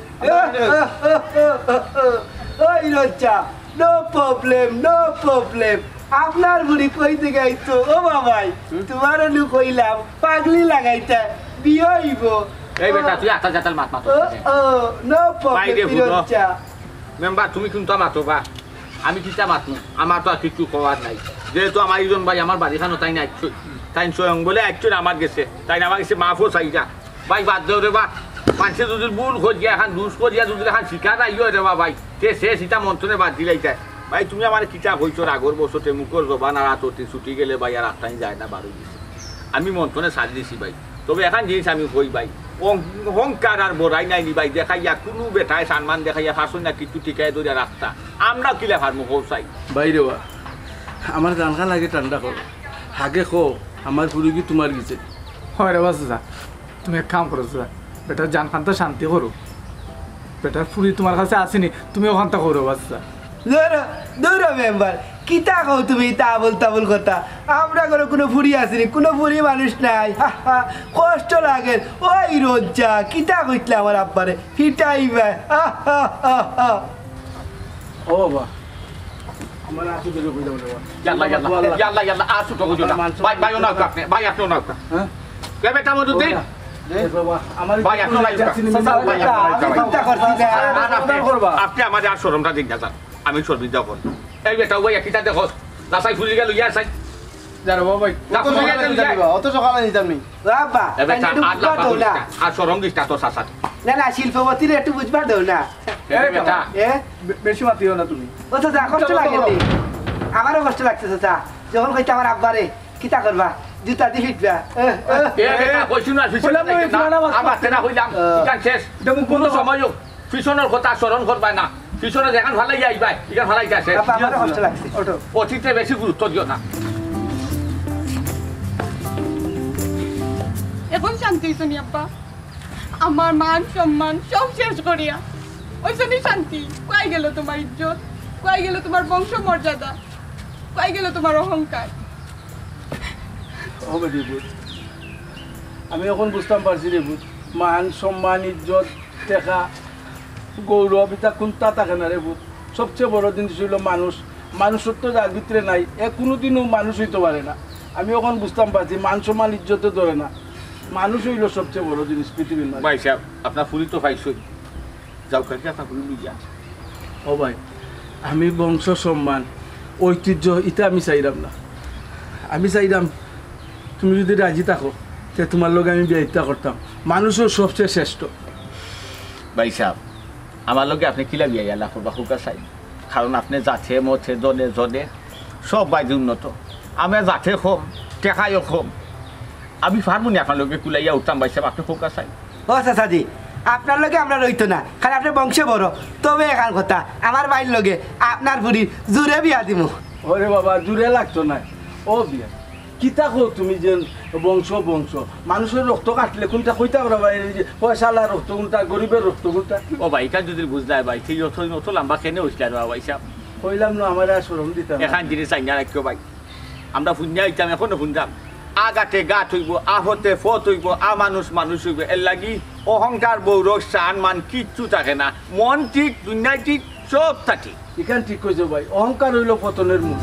ওই রচ্চা, no problem, no problem। আপনার ফুড়ি কই থাকি আইতো? ও বাবাই, হুম? তুমারে নু কইলাম, পাগলি লাগাইতা, বিয়া অইবো। এই বেটা, ও। তুই আতাল জাতাল মাত মাতস ও, কেনে? ও, no problem, বাইরে তুই হুনো। রচ্চা। মেম্বার, তুমি কুন্তা মাতো বা? আমি কিতা মাতমু? আমার তো আর কিচ্ছু কওয়ার নাই। যেহেতু আমার ইজন ভাই আমার বাড়িখানো তাইন আইছইন, তাইন স্বয়ং বলে আইছইন আমার গেছে, তাইন আমার গেছে মাফও চাইরা। ভাই, বাদ দেও রে বা। মানষে যুদি ভুল করিয়া, এখান দুষ করিয়া যুদি এখান শিকার আইও রে বা ভাই, তে শেষ, ইটা মন থনে বাদ দিলাইতায়। ভাই, তুমি আমারে কিতা কইছো, রাগর বশতে মুখর জবান আর আতর দি ছুটি গেলে ভাই, আর আটকানি যায় না, বার অই গেছে। আমি মন থনে ছাড়ি দিছি ভাই। তবে এখান জিনিস আমি কই ভাই, অহং-, অহংকার আর বড়াই নাই নি ভাই, দেখাইয়া কুনু বেটায় সম্মান দেখাইয়া পারছইন না, কিচ্ছু টিকায় ধরিয়া রাখতা। আমরা কিলা পারমু, কও চাই? ভাই রে বা, আমার জানখান আগে ঠান্ডা করো। আগে কও, আমার ফুড়ি কি তুমার গেছে? হয় রে বা চাচা, তুমি এক কাম করো চাচা, বেটার জানখান তো শান্তি করো। বেটা, ফুরি তুমার কাছে আছেনি, তুমি অখানতা করো বাচ্চা। ধরো, ধরো মেম্বার, কিতা কও তুমি ইতা আবল তাবল কথা? আমরার ঘরো কুনু ফুরি আছেনি, কুনু ফুরি মানুষ নাই। হা, হা, কষ্ট লাগের। ওই রোজা, কিতা কইতলা আমার আব্বারে? ফিটাইবা। হা, হা, হা, হা। ও বাবা, আমার আসু ধরে কইলাম রে বাবা। ইয়াল্লা, ইয়াল্লা, ইয়াল্লা, ইয়াল্লা, আর ছোট কইও না। ভাই, ভাই, অনো আউক্কা আপনে, ভাই, আপনে অনো আউক্কা। হ্যাঁ? এ বেটা মধুদ্দিন। এ বাবা, আমার ভাই, আপনে অনো আউক্কা। চাচা, ভাই, আপনে অনো আউক্কা। আমি চিন্তা করছি না। আর আপনে, সমাধান করবা। আপনে আমারে আর শরমটা দিন না, স্যার। আমি শরমিন্দা অখন। এই বেটা, ওই কিতা দেখো, রাস্তায় ফুলি গেল, ইয়া সাই। যা রে বাবা ভাই। যা, অত ফুলি সকালে গেল, নিতাম ইয়া। নি বা, অত সকালে নিতাম নি। ও আব্বা, এ বেটা, তাইলে একটু আর বুঝবা লাফা দেও করিস না। না, আর শরম দিস না তোর চাচার। না, না, শিল্পপতিরে একটু বুঝবা দেও না। এ বেটা। এ? বে-, বেশি মাতিও না তুমি। ও চাচা, কষ্ট লাগে নি? আমারও কষ্ট লাগছে চাচা। যখন কইতে আমার আব্বারে, কিতা করবা? জুতা দি ফিটবা। এ, এ। এ বেটা, কইছি না, পিছনে কইলাম না, দেখে না। না, না, আমার তেনা কইলাম, এ। ইখান শেষ। এটা মুখ বন্ধ কুনু কর। সময় হোক, পিছনর কথা স্মরণ করবায় না। পিছনে যেখান ফালাইয়া আইবায়, ইখান ফালাইতা শেষ। আব্বা, আমারও কষ্ট লাগছে। ওঠো। অতীতে বেশি গুরুত্ব দিও না। এখন শান্তি অইছো নি আব্বা? আমার মান সম্মান সব শেষ করিয়া অইছো নি শান্তি? কই গেল তুমার ইজ্জত? কই গেল তুমার বংশ মর্যাদা? কই গেল তুমার অহংকার? ও বেটি পুত, আমি অখন বুঝতাম পারছি রে পুত, মান সম্মান, ইজ্জত, টেকা, গৌরব, ইতা কুনতা থাকে না রে পুত। সবচেয়ে বড় জিনিস অইলো মানুষ। মানুষত্ব যার ভিতরে নাই, এ কুনুদিনও মানুষ অইতো পারে না। আমি অখন বুঝতাম পারছি, মান সম্মান ইজ্জতে ধরে না। মানুষ অইলো সবচেয়ে বড় জিনিস পৃথিবীর মাঝে। ভাই সাব, আপনার ফুরি তো পাইছইন, যাউক্কা, আপনার ফুরি লইয়া। ও ভাই, আমি বংশ সম্মান, ঐতিহ্য, ইতা আমি চাইরাম না। আমি চাইরাম তুমি যুদি রাজি থাকো, তে তুমার লগে আমি বিয়া ইতা করতাম। মানুষও সবচেয়ে শ্রেষ্ঠ। ভাই সাব, আমার লগে আপনে কিলা বিয়া ইলা করবা কউক্কা চাই? কারণ আপনে জাতে মতে জনে জনে সব বাইদি উন্নত, আমরা জাতে কম, টেকায়ও কম। আমি পারমু নি আপনার লগে কুলাইয়া উঠতাম ভাই সাব, আপনে কউক্কা চাই। ও চাচাজি, আপনার লগে আমরার অইতো না, কারণ আপনে বংশে বড়। তবে এখান কথা, আমার ভাইর লগে আপনার ফুরির জুরে বিয়া দিমু। ওরে বাবা, জুরে লাগতো নায়। ও বিয়া, কিতা কও তুমি যে বংশ, বংশ? মানুষর রক্ত কাটলে কুনটা কইতা পারো ভাই, এই যে পয়সাআলার রক্ত কুনটা, গরিবের রক্ত কুনটা? ও ভাই, ইখান যুদি বুঝলায় ভাই, ঠিক অত, অত লম্বা কেনে অইছলায় রে ভাই সাব? কইলাম না, আমারে আর শরম দিতা না। এখান জিনিস আইনা রাখিও ভাই, আমরা হুনিয়া আইতাম, এখনো হুনতাম। আঘাতে ঘাত অইবো, আফতে ফত অইবো, অমানুষ মানুষ অইবো। এরলাগি অহংকার, বড় শান মান কিচ্ছু থাকে না। মন ঠিক, দুনিয়া ঠিক, সবতা ঠিক। ইখান ঠিক কইছো ভাই, অহংকার অইলো পতনের মূল।